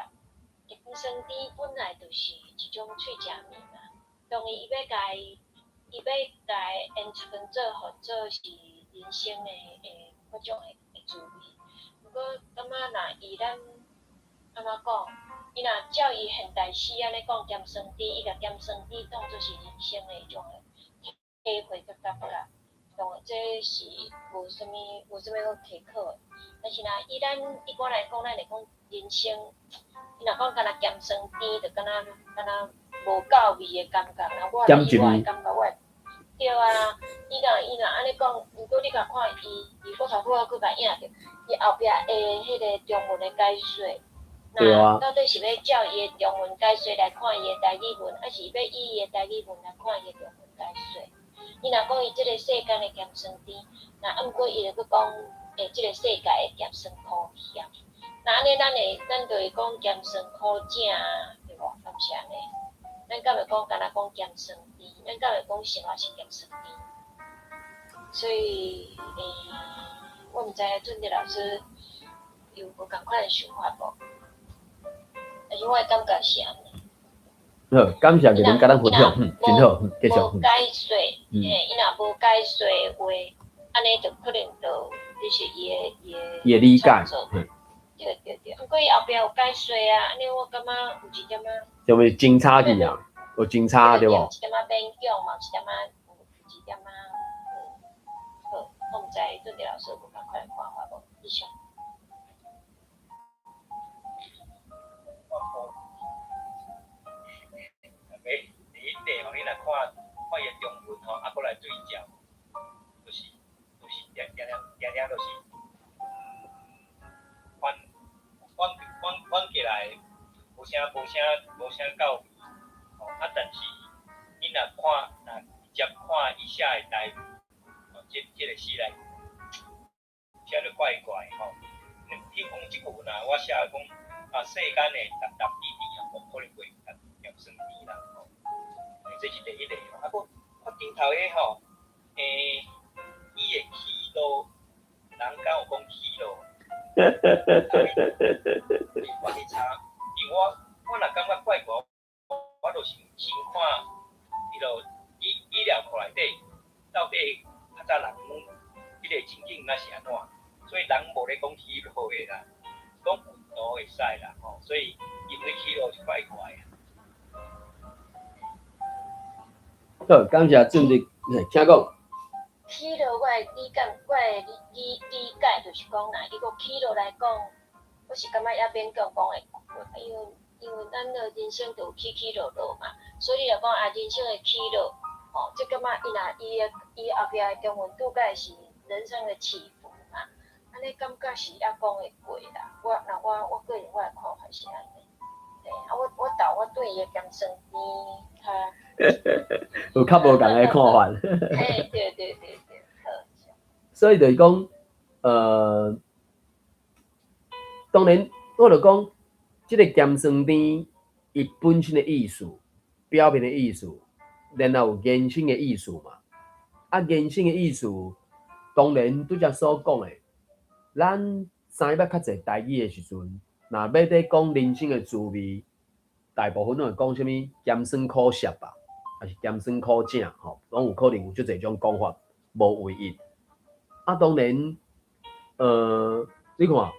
鹹酸甜本來就是一種喙食物嘛，當然伊欲共伊演出做，予做是人生的各種的滋味。毋過感覺若以咱按怎講，伊若照伊現代詩按呢講鹹酸甜，伊共鹹酸甜當做是人生的一種體會佮感覺，當然這是無啥物好提考的。但是若以咱一般來講，咱會講人生伊若講敢若鹹酸甜，就敢若敢若無夠味的感覺。若我以我的感覺，我對啊，伊若伊若按呢講，毋過你共看伊，伊我頭拄仔閣共印著，伊後壁的彼个中文的解說，那到底是欲照伊的中文解說來看伊的台語文，抑是欲以伊的台語文來看伊的中文解說？伊若講伊這个世間的鹹酸甜，那啊毋過伊會閣講，這个世界的鹹酸苦澀。那按呢，咱會，咱就會講鹹酸苦汫，對無？敢是按呢？咱敢會講，敢若講鹹酸甜？咱敢會講生活是鹹酸甜？所以，我毋知俊哲老師有無仝款的想法無？但是我的感覺是按呢。好，感謝你佮咱分享，真好，繼續。無解說，嘿，伊若無解說的話，按呢就可能就這是伊的伊的伊的理解。對對對，毋過伊後壁有解說啊，按呢我感覺有一點仔。就咪真差去啊，有真差對無？有一點仔勉強嘛，有一點仔，有一點仔，好，我毋知俊哲老師有仝款的看法無？以上。第一塊吼，你若看看伊的中文吼，啊，閣來對照，就是定定定定就是反反反反過來，無啥無啥無啥夠味，吼啊！但是你若看若直接看伊寫的台語，吼，這個詩來寫得怪怪吼。比如講這句若我寫講啊，世間的沓沓甜甜啊，無可能會鹹酸甜啦，吼。這是第一个，啊，閣我頂頭彼吼，伊的起落，人敢有講起落？我去查，因為我若感覺怪怪，我就是先看伊落語料庫內底，到底較早人彼个情景若是按怎，所以人無咧講起落的啦，講運動會使啦，吼，所以伊咧起落是怪怪的。好，感謝俊哲，請講。起落，我的理解，我的理理理解就是講啦，伊個起落來講，我是感覺也勉強講會過，因為咱的人生就有起起落落嘛，所以你若講啊，人生的起落，吼，這感覺伊若伊的伊後壁的中文拄解是人生的起伏嘛，按呢感覺是猶講會過啦。我若我我個人我的看法是按呢，嘿，啊我我投我對伊的鹹酸甜較。有較無仝的看法。嘿，對對對對，好。所以就是講，當然我就講，這個鹹酸甜，伊本身的意思，表面的意思，然後有延伸的意思嘛。啊，延伸的意思，當然拄才所講的，咱知影較濟台語的時陣，若欲咧講人生的滋味，大部分攏會講啥物鹹酸苦澀吧，抑是鹹酸苦汫吼，攏有可能有足濟種講法，無唯一。啊，當然，你看，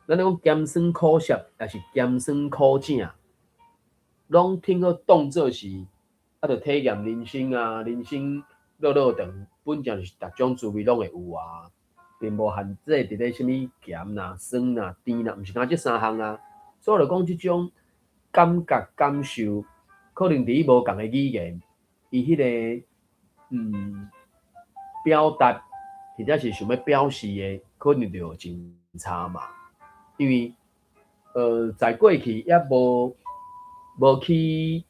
咱咧講鹹酸苦澀，抑是鹹酸苦汫，攏聽好當做是啊，著體驗人生啊，人生樂樂長，本正就是逐種滋味攏會有啊，並無限制佇咧啥物鹹啦、酸啦、甜啦，毋是干焦這三項啊。所以就講這種感覺感受，可能佇無仝的語言，伊彼个表達或者是想欲表示的，可能就有真差嘛。因為在過去猶無去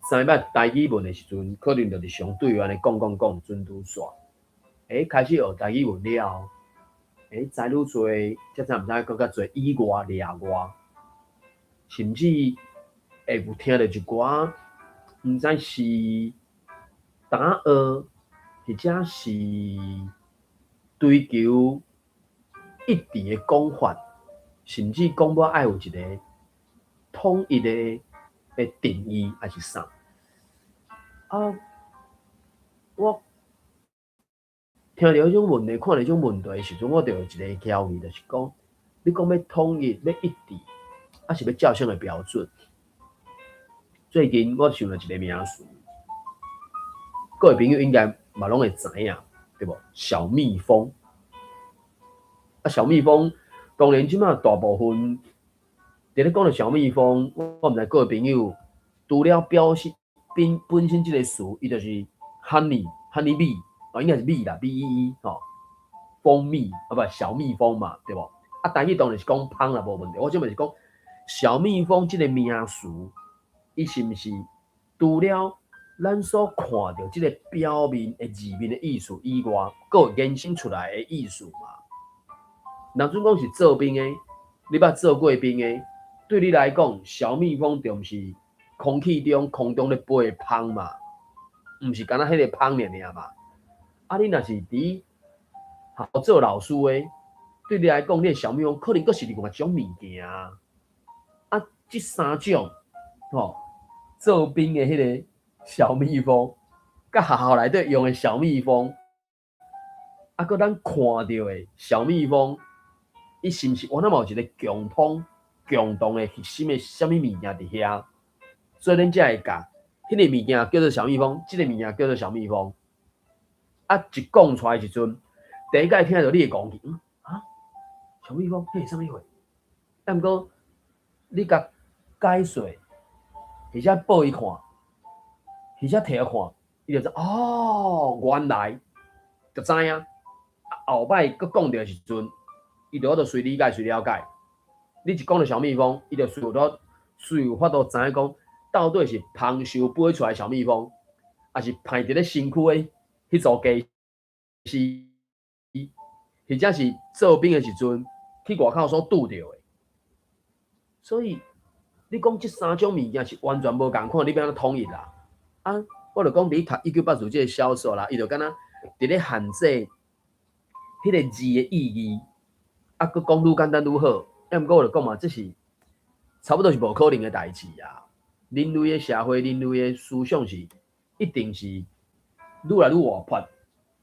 知捌台語文的時陣，可能就是相對按呢講講講，準拄煞。開始學台語文了後，知愈濟，才知毋知閣較濟以外掠外，甚至會有聽著一寡，毋知是淡學，或者是追求一致的講法，甚至講欲愛有一個統一的定義，抑是啥？啊，我聽著彼種問題，看著彼種問題的時陣，我就有一个焦慮，就是講，你講欲統一，欲一致，抑是欲照啥个標準？最近我想著一个名詞，各位朋友應該嘛攏會知影，對無？小蜜蜂。啊，小蜜蜂，當然這馬大部分佇佇咧講著小蜜蜂，我毋知各位朋友，除了表示本身這个詞，伊就是 honey honey bee，哦，應該是 bee 啦，bee 吼，蜂蜜啊不小蜜蜂嘛，對無？啊，台語當然是講蜂啦，無問題。我這嘛是講小蜜蜂這个名詞，伊是毋是除了咱所看著這个表面的字面的意思以外，閣有延伸出來的意思嘛？若準講是做兵的，你捌做過兵的，對你來講，小蜜蜂就毋是空氣中空中咧飛的蜂嘛，毋是干焦彼个蜂爾爾嘛？啊，你若是佇學校做老師的，對你來講，你的小蜜蜂可能閣是另外一種物件啊。啊，這三種吼，做兵的彼个小蜜蜂，佮學校內底用的小蜜蜂，啊，閣咱看著的小蜜蜂，伊是毋是原來嘛有一个共通、共同的核心的啥物物件佇遐？所以恁才會共彼个物件叫做小蜜蜂，這个物件叫做小蜜蜂。啊，一講出來的時陣，第一擺聽著你會講去，嗯啊，小蜜蜂，彼是啥物貨？啊，毋過你共解說，或者報伊看，或者提看，伊就知哦，原來就知影。後擺閣講著的時陣，伊就法度隨理解、隨了解。你一講著小蜜蜂，伊就隨有法度知影講，到底是蜂獸飛出來小蜜蜂，抑是歹佇咧身軀的彼組家絲，或者是做兵的時陣去外口所拄著的。所以你講這三種物件是完全無仝款，你欲按怎統一啦？啊，我就講佇讀一九八四這个小說啦，伊就敢若佇咧限制彼个字的意義，啊，閣講愈簡單愈好。啊，毋過我就講嘛，這是差不多是無可能的代誌啊。人類的社會，人類的思想是一定是愈來愈活潑，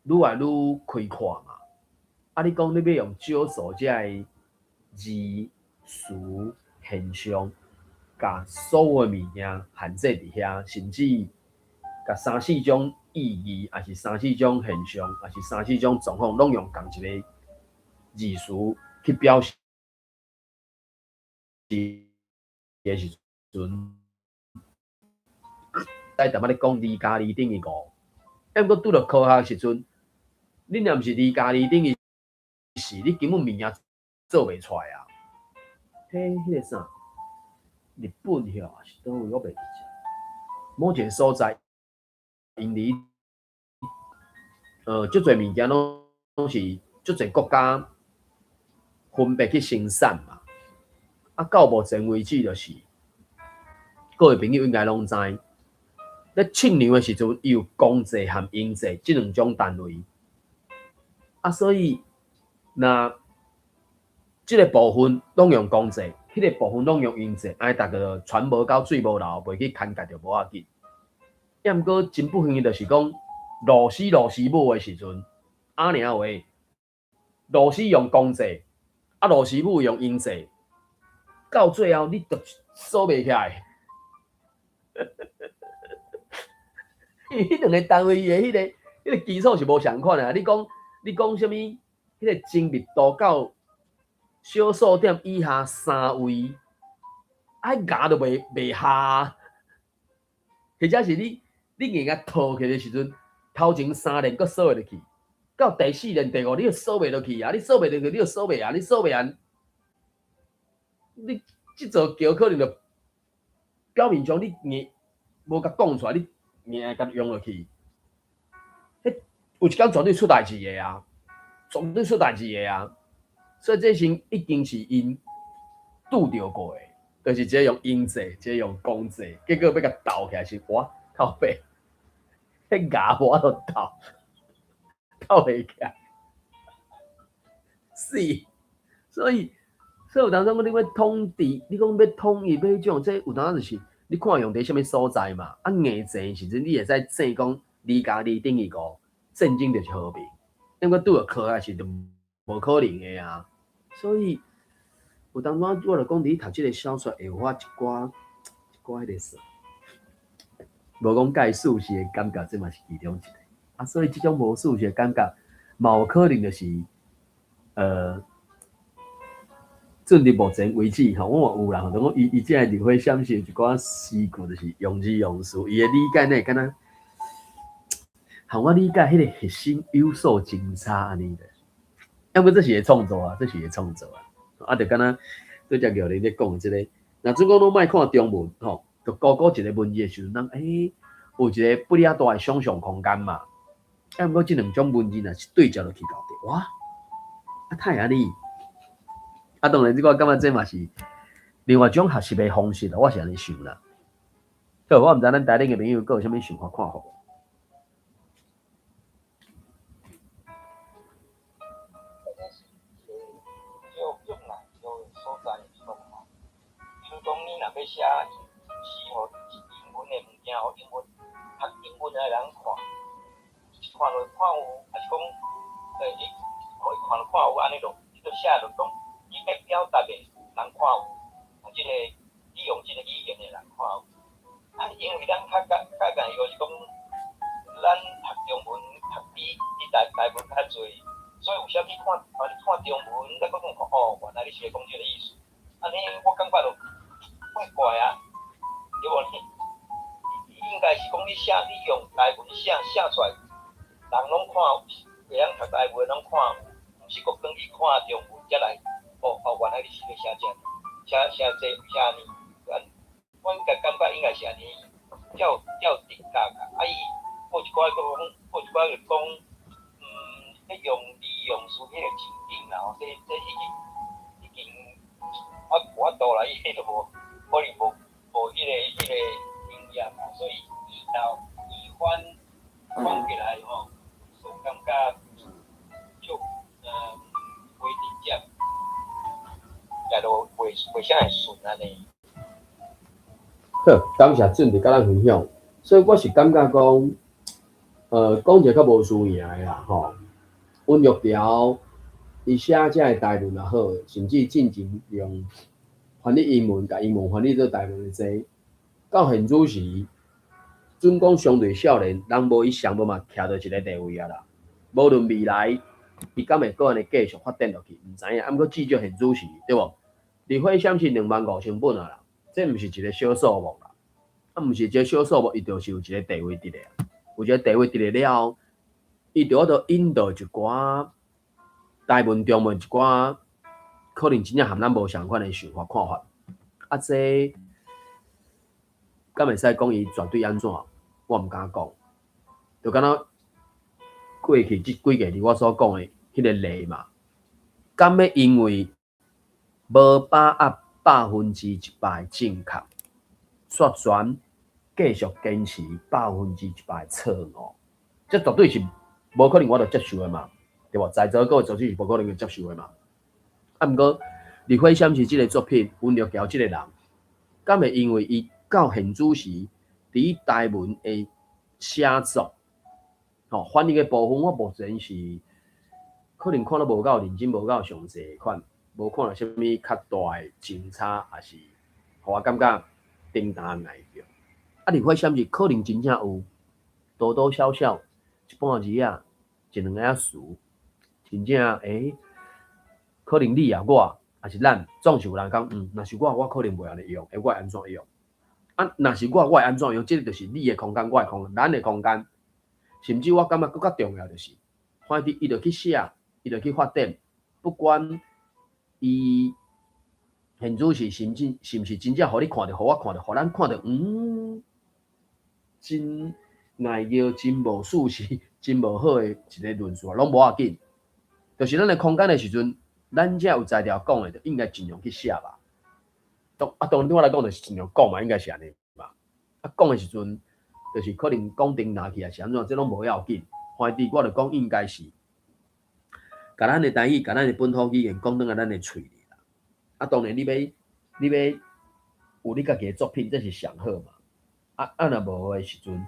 愈來愈開闊嘛。啊，你講你欲用少數這个字詞現象，共所有的物件限制佇遐，甚至共三四種意義，抑是三四種現象，抑是三四種狀況，攏用仝一个字詞去表示的時陣，在淡仔咧講二加二等於五，啊，毋過拄著科學時陣，你若毋是二加二等於四，你根本物件做袂出來啊！彼个啥，日本遐是佗位我袂記得，某一个所在，因為足濟物件攏是足濟國家分別去生產嘛。啊，到目前為止就是，各位朋友應該攏知，咧測量的時陣，伊有公制和英制這兩種單位。啊，所以若這个部分攏用公制，彼个部分攏用英制，按呢逐个船無夠，水無流，袂去牽界就無要緊。啊，毋過真不幸的就是講，老師老師母的時陣，阿娘話，老師用公制，啊，老師母用英制，到最後你就數袂起來。因為彼兩个單位的彼个基礎是無相仝的啊！你講啥物？彼个精密度到小數點以下三位，啊，牙都袂下，或者是你硬共套起的時陣，頭前三連閣數會落去，到第四連、第五連，你就數袂落去啊！你數袂落去，你就數袂完，你數袂完，你這座橋可能就表面上你硬無共講出來，你硬愛共用落去，彼有一工絕對出代誌的啊，絕對出代誌的啊！所以這先已經是𪜶拄著過的，就是一个用英制，一个用公制，結果欲共鬥起來是哇靠北，彼牙無法度鬥，鬥袂起來，是，所以有當時講你欲統治，你講欲統一欲彼種，這有當時就是你看用佇啥物所在嘛。啊，硬戰時陣你會使戰講二加二等於五，戰爭就是和平。毋過拄著科學時就無可能的啊。所以有當陣我就講，佇讀這个小說會有我一寡一寡彼个啥，無講蓋事實的感覺，這嘛是其中一个。啊，所以這種無事實的感覺，嘛有可能就是，准伫目前為止吼，我嘛有啦，就講伊伊這个日火閃爍一寡詩句，就是用字用詞，伊的理解呢，敢若，予我理解彼个核心有所精差按呢的。啊，毋過這是伊創作啊，這是伊創作啊，啊，就敢若拄才玉玲咧講的這个，若準講攏莫看中文吼，就孤孤一个文字的時陣，咱有一个不了大的想象空間嘛。啊，毋過這兩種文字若是對照落去搞的，哇，啊，太按呢？啊，當然，這個我感覺這嘛是另外一種學習的方式啦，我是按呢想啦。好，我毋知咱台頂的朋友閣有啥物想法看法無？比如講，你若欲寫詩予英文的物件，予英文讀英文的人看，看落看有，抑是講，伊看看看有按呢就，你就寫就講，你欲表達的人看有，啊，這个利用這个語言的人看有。啊，因為咱較較較共就是講，咱讀中文讀比比台台文較濟，所以有啥物看，啊，你看中文，咱閣講哦，原來你是咧講這个意思。按呢，我感覺就怪怪啊，對無？你應該是講你寫，你用台文寫寫出來，人攏看，會曉讀台文攏看有，毋是閣轉去看中文才來。哦哦，原來你是咧寫這，寫寫這寫按呢，我應該感覺應該是按呢，才有才有直覺啊。啊，伊有一寡閣講，有一寡就講，咧用利用詞彼個情景啦吼，這這已經已經我無法度啦，伊彼個無可能無無彼個彼個經驗啊，所以伊後伊翻講起來吼，就感覺就袂直接，也都袂袂啥會順按呢。好，感謝準佇佮咱分享，所以我是感覺講，講一个較無輸贏的啦，吼。溫玉條伊寫這个台文也好，甚至進前用翻譯英文，共英文翻譯做台文的這個，到現此時，準講相對少年，人無伊上無嘛徛佇一个地位啊啦。無論未來，伊敢會閣按呢繼續發展落去，毋知影。啊，毋過至少現此時，對無？日火閃爍25,000本啊啦，這毋是一个小數目啦。啊，毋是一个小數目，伊就是有一个地位佇咧，有一个地位佇咧了後，伊就會引導一寡台文、中文一寡可能真正和咱無仝款的想法看法。啊，這敢會使講伊絕對按怎？我毋敢講。就敢若過去這幾個字我所講的彼个例嘛，敢欲因為無把握100%的正確，煞全繼續堅持100%的錯誤，這絕對是無可能，我就接受的嘛，對無？在座各位絕對是無可能會接受的嘛。啊，毋過日火閃爍這个作品，溫玉橋這个人，敢會因為伊到現此時，佇台文的寫作，吼翻譯的部分，我目前是可能看得無夠認真，無夠詳細款，無看著啥物較大的爭差，抑是予我感覺叮當礙著。啊，日火閃爍可能真正有多多少少一半字仔，一兩個仔詞，真正可能你啊我，抑是咱，總是有人講，若是我，我可能袂按呢用，我會按怎用？啊，若是我，我會按怎用？這个就是你的空間，我的空間，咱的空間。甚至我感覺閣較重要就是，反正伊就去寫，伊就去發展，不管伊現此時甚至是毋是真正予你看著，予我看著，予咱看著，真礙著，真無事實，真無好的一个論述，攏無要緊。就是咱的空間的時陣，咱遮有才調講的，就應該盡量去寫吧。當啊，當然對我來講，就是盡量講嘛，應該是按呢嘛。啊，講的時陣，就是可能講定拿去，抑是按怎，這攏無要緊。反正我就講應該是，共咱的台語，共咱的本土語言講轉來咱的喙裡啦。啊，當然你欲有你家己的作品，這是上好嘛。啊啊，若無的時陣，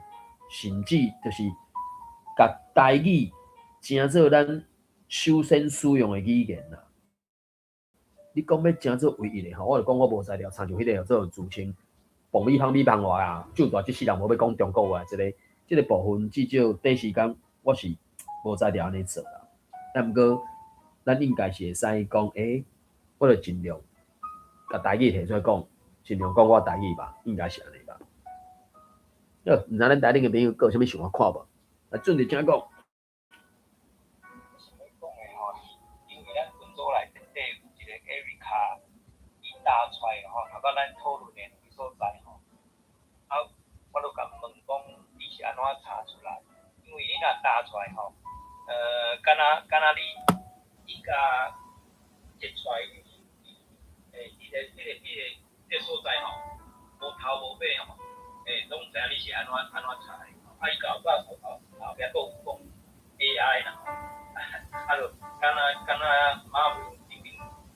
甚至就是共台語成做咱首先使用的語言啦。你講欲成做唯一的吼，我就講我無才調，親像彼个叫做自稱爆米香米芳話啊，就大這世人無欲講中國話，這个部分至少短時間我是無才調按呢做啦。啊，毋過咱應該是會使講，我就盡量共台語提出來講，盡量講我台語吧，應該是按呢吧。好，毋知咱台頂的朋友閣有啥物想法看無？來，準備請講。想欲講的吼，是因為咱群組內底有一個 Erica，伊答出來吼，頭拄咱討論的兩个所在吼，啊，我就共問講，伊是按怎查出來？因為你若答出來吼，敢若敢若你伊共截出來，彼個所在吼，無頭無尾吼，攏毋知影你是按怎按怎查的。啊，伊後擺後後後壁閣有講 AI 啦，啊，就敢若敢若馬雲頂頂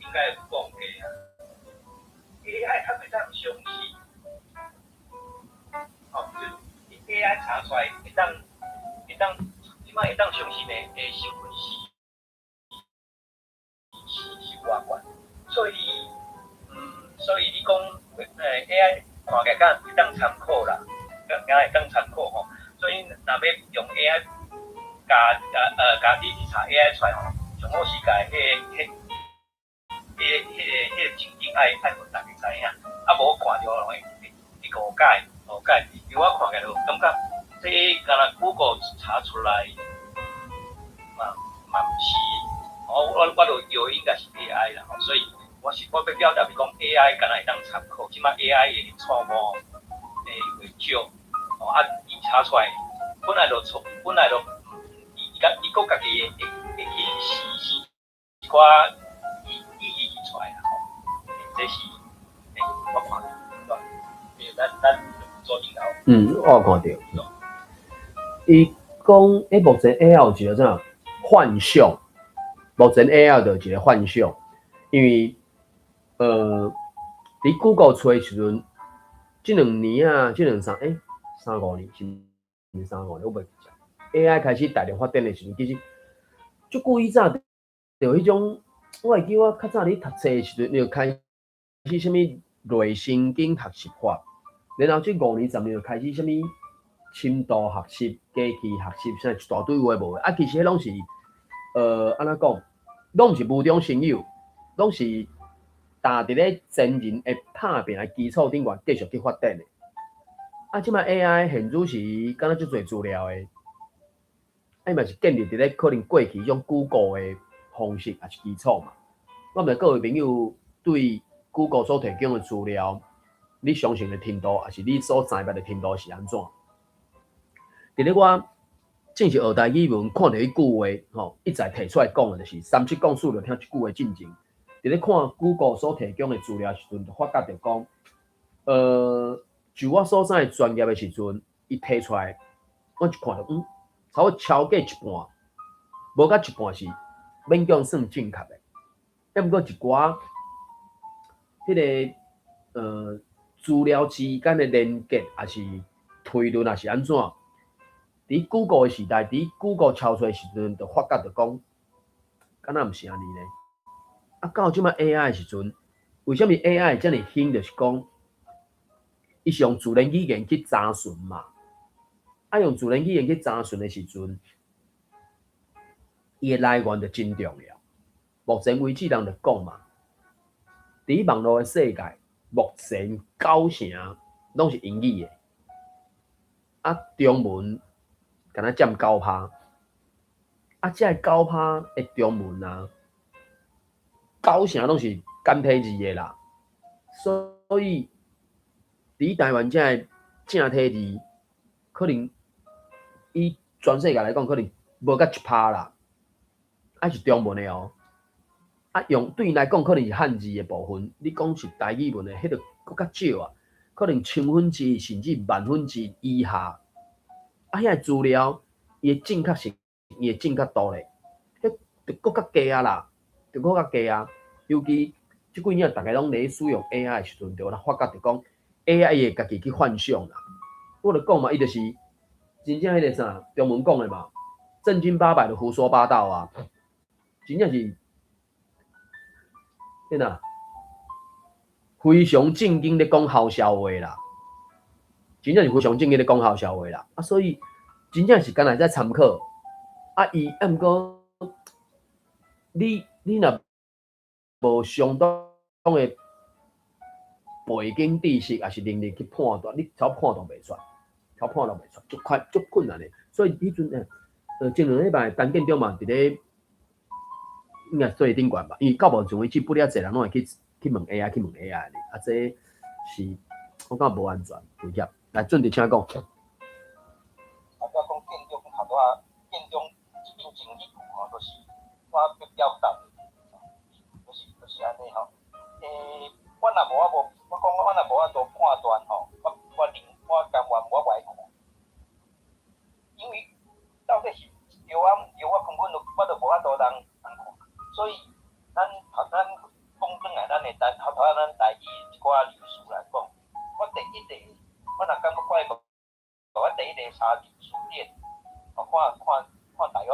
應該有講過啊，AI 較袂當相信，吼，就 AI 查出來會當會當，這擺會當相信的成分是偌懸，所以你講AI 看起來敢會當參考啦，敢敢會當參考吼，所以若欲用 AI 共共你去查 AI 出來吼，上好是共彼個情景愛愛予逐家知影，啊無看著會會誤解誤解，因為我看起來就感覺這敢若 Google 查出來嘛嘛毋是，我就以為應該是 AI 啦吼，所以我是我欲表達是講 AI 敢若會當參考，這擺 AI 的錯誤會少，吼啊伊查出來本來就錯，本來就伊伊佮伊閣家己會會會去試一寡意意義出來啦吼，這是我看著，對，咱咱做研究。嗯，我有看著。伊講，目前 AI 有一個啥幻象，目前 AI 就一個幻象，因為佇 Google 揣的時陣，這兩年啊，這兩三三五年是毋是三五年？我袂記得。AI 開始大量發展的時陣，其實足久以前就彼種，我會記我較早咧讀冊的時陣，就開始啥物類神經學習法，然後這5年10年就開始啥物深度學習、機器學習，啥一大堆有的無的。啊，其實彼攏是，按怎講，攏毋是無中生有，攏是踏佇咧前人的拍拚的基礎頂懸繼續去發展的。啊，這擺 AI 現此時敢若足濟資料的，啊，伊嘛是建立佇咧可能過去彼種 Google 的方式，抑是基礎嘛。我毋知各位朋友對 Google 所提供的資料，你相信的程度，抑是你所知捌的程度是按怎？佇咧我正式學台語文，看著彼句話，吼，一再提出來講的，就是三七講四就聽這句話進前，佇咧看 Google 所提供的資料時陣，就發覺著講，就我所知的專業的時陣，伊提出來，我一看著，差不多超過一半，無到一半是勉強算正確的。抑毋過一寡彼個資料之間的連結，抑是推論，抑是按怎？佇 Google 的時代，佇 Google 抄出來的時陣，就發覺著講，敢若毋是按呢呢？啊，到這擺 AI 的時陣，為啥物 AI 會遮爾興？就是講，伊是用自然語言去查詢嘛。啊，用自然語言去查詢的時陣，伊的來源就真重要。目前為止，人就講嘛，佇網路的世界，目前九成攏是英語的，啊，中文敢若佔9趴，啊，這个九趴的中文啊，九成攏是簡體字的啦，所以佇台灣這个正體字，可能以全世界來講，可能無到1趴啦，啊是中文的哦，啊用對𪜶來講，可能是漢字的部分，你講是台語文的，彼個閣較少啊，可能千分之一甚至萬分之一以下。啊，遐个資料，伊的正確性，伊的正確度咧，彼就閣較低啊啦，就閣較低啊。尤其這幾年逐家攏咧使用 AI 的時陣，就發覺著講 AI 伊會家己去幻想啦。我就講嘛，伊就是真正彼個啥，中文講的嘛，正經八百的胡說八道啊，真正是，天哪，非常正經咧講嘐笑話啦，真正是非常正經咧講嘐笑話啦。啊，所以真正是敢若會使參考。啊，伊啊，毋過你若無相當的背景知識，抑是能力去判斷，你超判斷袂出，超判斷袂出，足快足困難的。所以彼陣前2禮拜陳建中嘛佇咧應該做頂懸吧，因為到目前為止，不了濟人攏會去問 AI，去問 AI 咧，啊，這是我感覺無安全危險。來，準備請講。啊，我講建中頭拄仔建中這邊前幾句吼，都是我欲表達的，就是按呢吼。我若無我無，我講我若無法度判斷吼，我寧我甘願我無愛看，因為到底是對啊毋對，我根本就我就無法度通通看。所以咱頭咱講轉來，咱的台頭頭仔咱台語一寡歷史來講，我第一個，我若感覺怪無，我第一個查字辭典，哦，看看看大約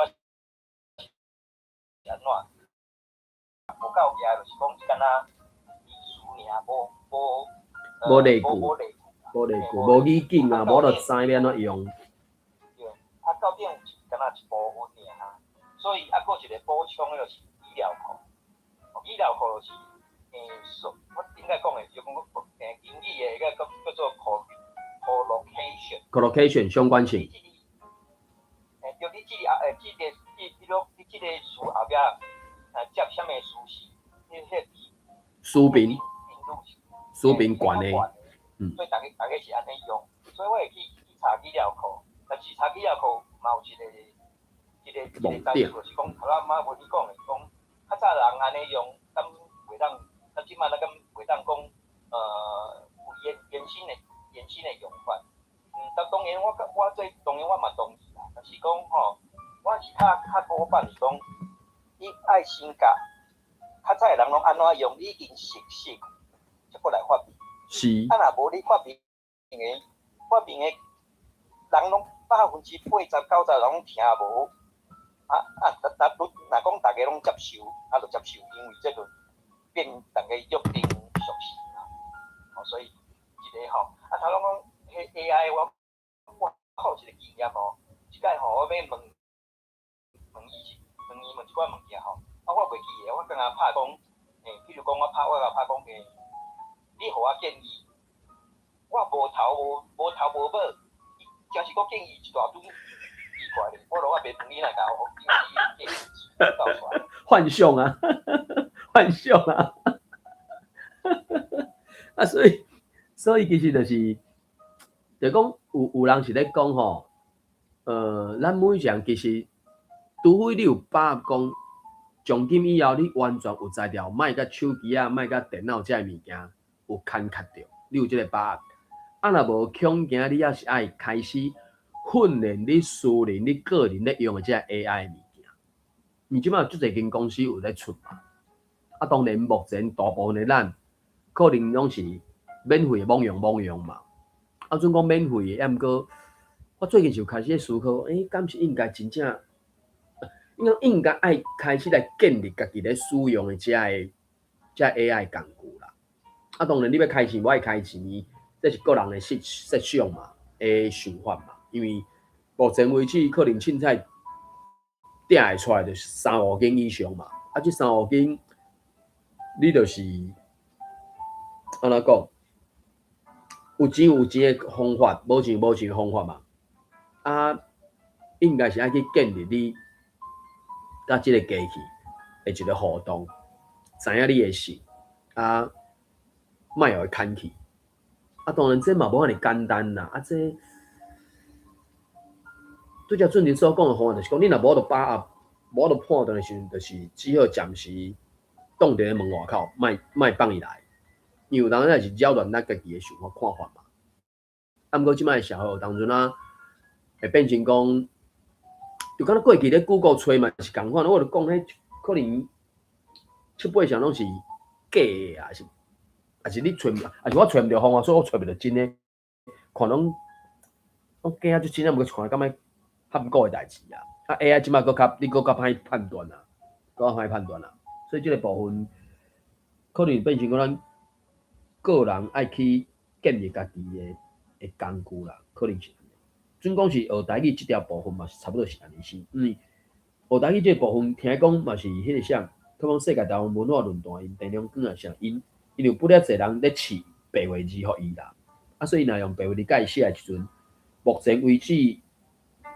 是按怎，無夠額就是講伊敢若字詞爾，無無無例句，無例句，無例句，無語境啊，無就知欲按怎用。對，啊，到頂有敢若一部分爾，所以啊，閣一個補充的就是語料庫，語料庫就是說，我頂擺講的，就講英語的個叫做 collocation。 collocation 相關性。對，你這個啊，這個這比如你這個詞後壁接啥物詞是，你彼個詞頻，詞頻懸的，所以逐家逐家是按呢用，所以我會去查語料庫，但是查語料庫嘛有一個代誌，就是講頭仔媽無你講的，講較早人按呢用，敢袂當，咱這擺咱敢袂當講，有延伸的用法。但當然我我這當然我嘛同意啦，但是講吼，我是較較古板是講，你愛先教較早的人攏按怎用，你已經熟悉，才閣來發明。啊，若無你發明的人攏80%、90人攏聽無，啊啊，若若講逐家攏接受，啊，就接受，因為這就變逐家約定俗成啦。哦，所以一個吼，啊，頭先講彼 AI，我有一個經驗吼，這擺吼我欲問問伊問伊問一寡物件吼，啊，我袂記得，我敢若拍講，比如講我拍我共拍講，你予我建議，我無頭無尾，真是閣建議一大堆奇怪的，我都我袂問你來共我建議出來。幻象啊，幻象啊，啊，所以其實就是，就講有人是咧講吼，咱每一人其實，除非你有把握講，從今以後你完全有才調，莫佮手機啊，莫佮電腦這个物件有牽卡著，你有這個把握。啊，若無恐驚你猶是愛開始訓練你私人、你個人咧用的這個 AI 物件。你這擺有足濟間公司有咧出嘛？啊，當然目前大部分的咱可能攏是免費的罔用罔用嘛。啊，準講免費的，啊，毋過我最近就開始咧思考，敢是應該真正應該愛開始來建立家己咧使用的這個 AI 工具啦。啊，當然你欲開錢，無愛開錢，這是個人的設想嘛，的想法嘛。因為目前為止，可能凊彩訂會出來就是三五間以上嘛。啊，這三五間，你就是按怎講？有錢有錢的方法，無錢無錢的方法嘛。啊，應該是愛去建立你佮這個機器的一個互動，知影你的事，啊，莫予伊牽去。啊，當然這嘛無遐爾簡單啦。啊，這對這俊仁所講的方法，就是講你若無法度把握，無法度判斷的時陣，就是只好暫時擋佇咧門外口，莫莫放伊來。因為有當時是擾亂咱家己的想法看法嘛。啊，毋過這擺的社會有當陣啊，會變成講，就敢若過去咧 Google 揣嘛是仝款，我就講彼可能七八成攏是假的啊，是，抑是你揣，抑是我揣毋著方法，所以我揣袂著真的，看攏攏假啊，足真啊，毋過看感覺較毋過的代誌啊。啊 AI 這擺閣較，你閣較歹判斷啊，閣較歹判斷啊。所以這個部分可能變成講咱個人愛去建立家己的工具啦，可能是按呢。準講是學台語這條部分嘛是差不多是按呢是，因為學台語這個部分聽講嘛是彼個啥，可能世界台灣文化論壇𪜶鄭良光啊啥，𪜶因有不了濟人咧試，白話字予伊啦。啊，所以若用白話字共伊寫的時陣，目前為止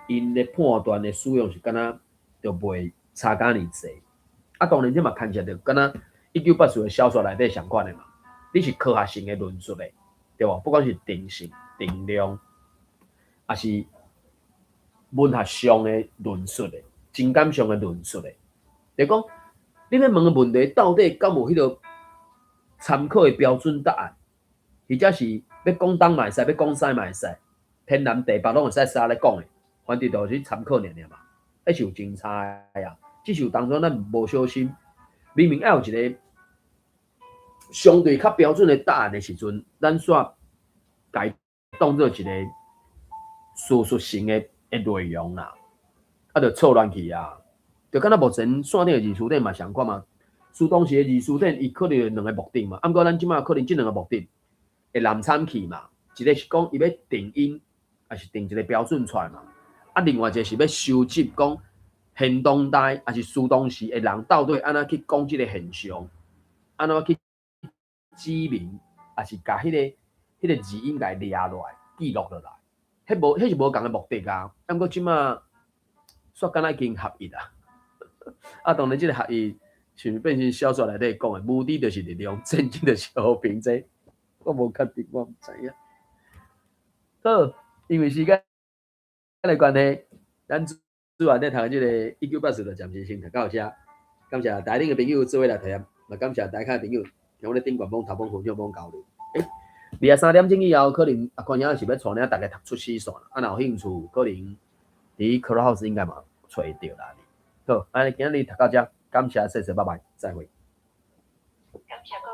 ，𪜶的判斷的使用是敢若就袂差遮爾濟。啊，當然這嘛牽涉著敢若一九八四的小說內底相款的嘛，你是科學性的論述的，對無？不管是定性、定量，抑是文學上的論述的、情感上的論述的，就講你欲問的問題到底敢有彼個參考的標準答案，或者是欲講東嘛會使，欲講西嘛會使，天南地北攏會使使咧講的，反正就是參考爾爾嘛，彼是有真差的啊。只是有當陣咱無小心，明明愛有一個相對較標準的答案的時陣，咱煞共伊當做一個事實性的內容啦，啊，就錯亂去啊。就敢若目前線頂的字詞典嘛相款嘛，書當時的字詞典伊可能有兩個目的嘛，啊，毋過咱這擺可能這兩個目的會濫參去嘛。一個是講伊欲定音，抑是定一個標準出來嘛，啊，另外一個是欲收集講現當代抑是書當時的人到底按怎去講這個現象，按怎去指明，抑是共彼個字音共伊掠落來記錄落來，彼無彼是無仝的目的啊。啊，毋過這擺煞敢若已經合一啊。啊，當然這個合一是毋是變成小說內底講的，無敵就是力量，戰爭就是和平，這我無確定，我毋知影。好，因為時間的關係，咱主要咧讀這個一九八四就暫時先讀到遮。感謝台頂的朋友做伙來體驗，嘛感謝台下的朋友聽我咧頂懸罔頭罔分享罔交流。欸，23點鐘以後，可能阿寬兄是欲帶領大家讀出死線，啊，若有興趣，可能佇 Clubhouse 應該嘛揣會著啦。好，按呢今仔日讀到遮，感謝，謝謝，拜拜，再會。感謝各位。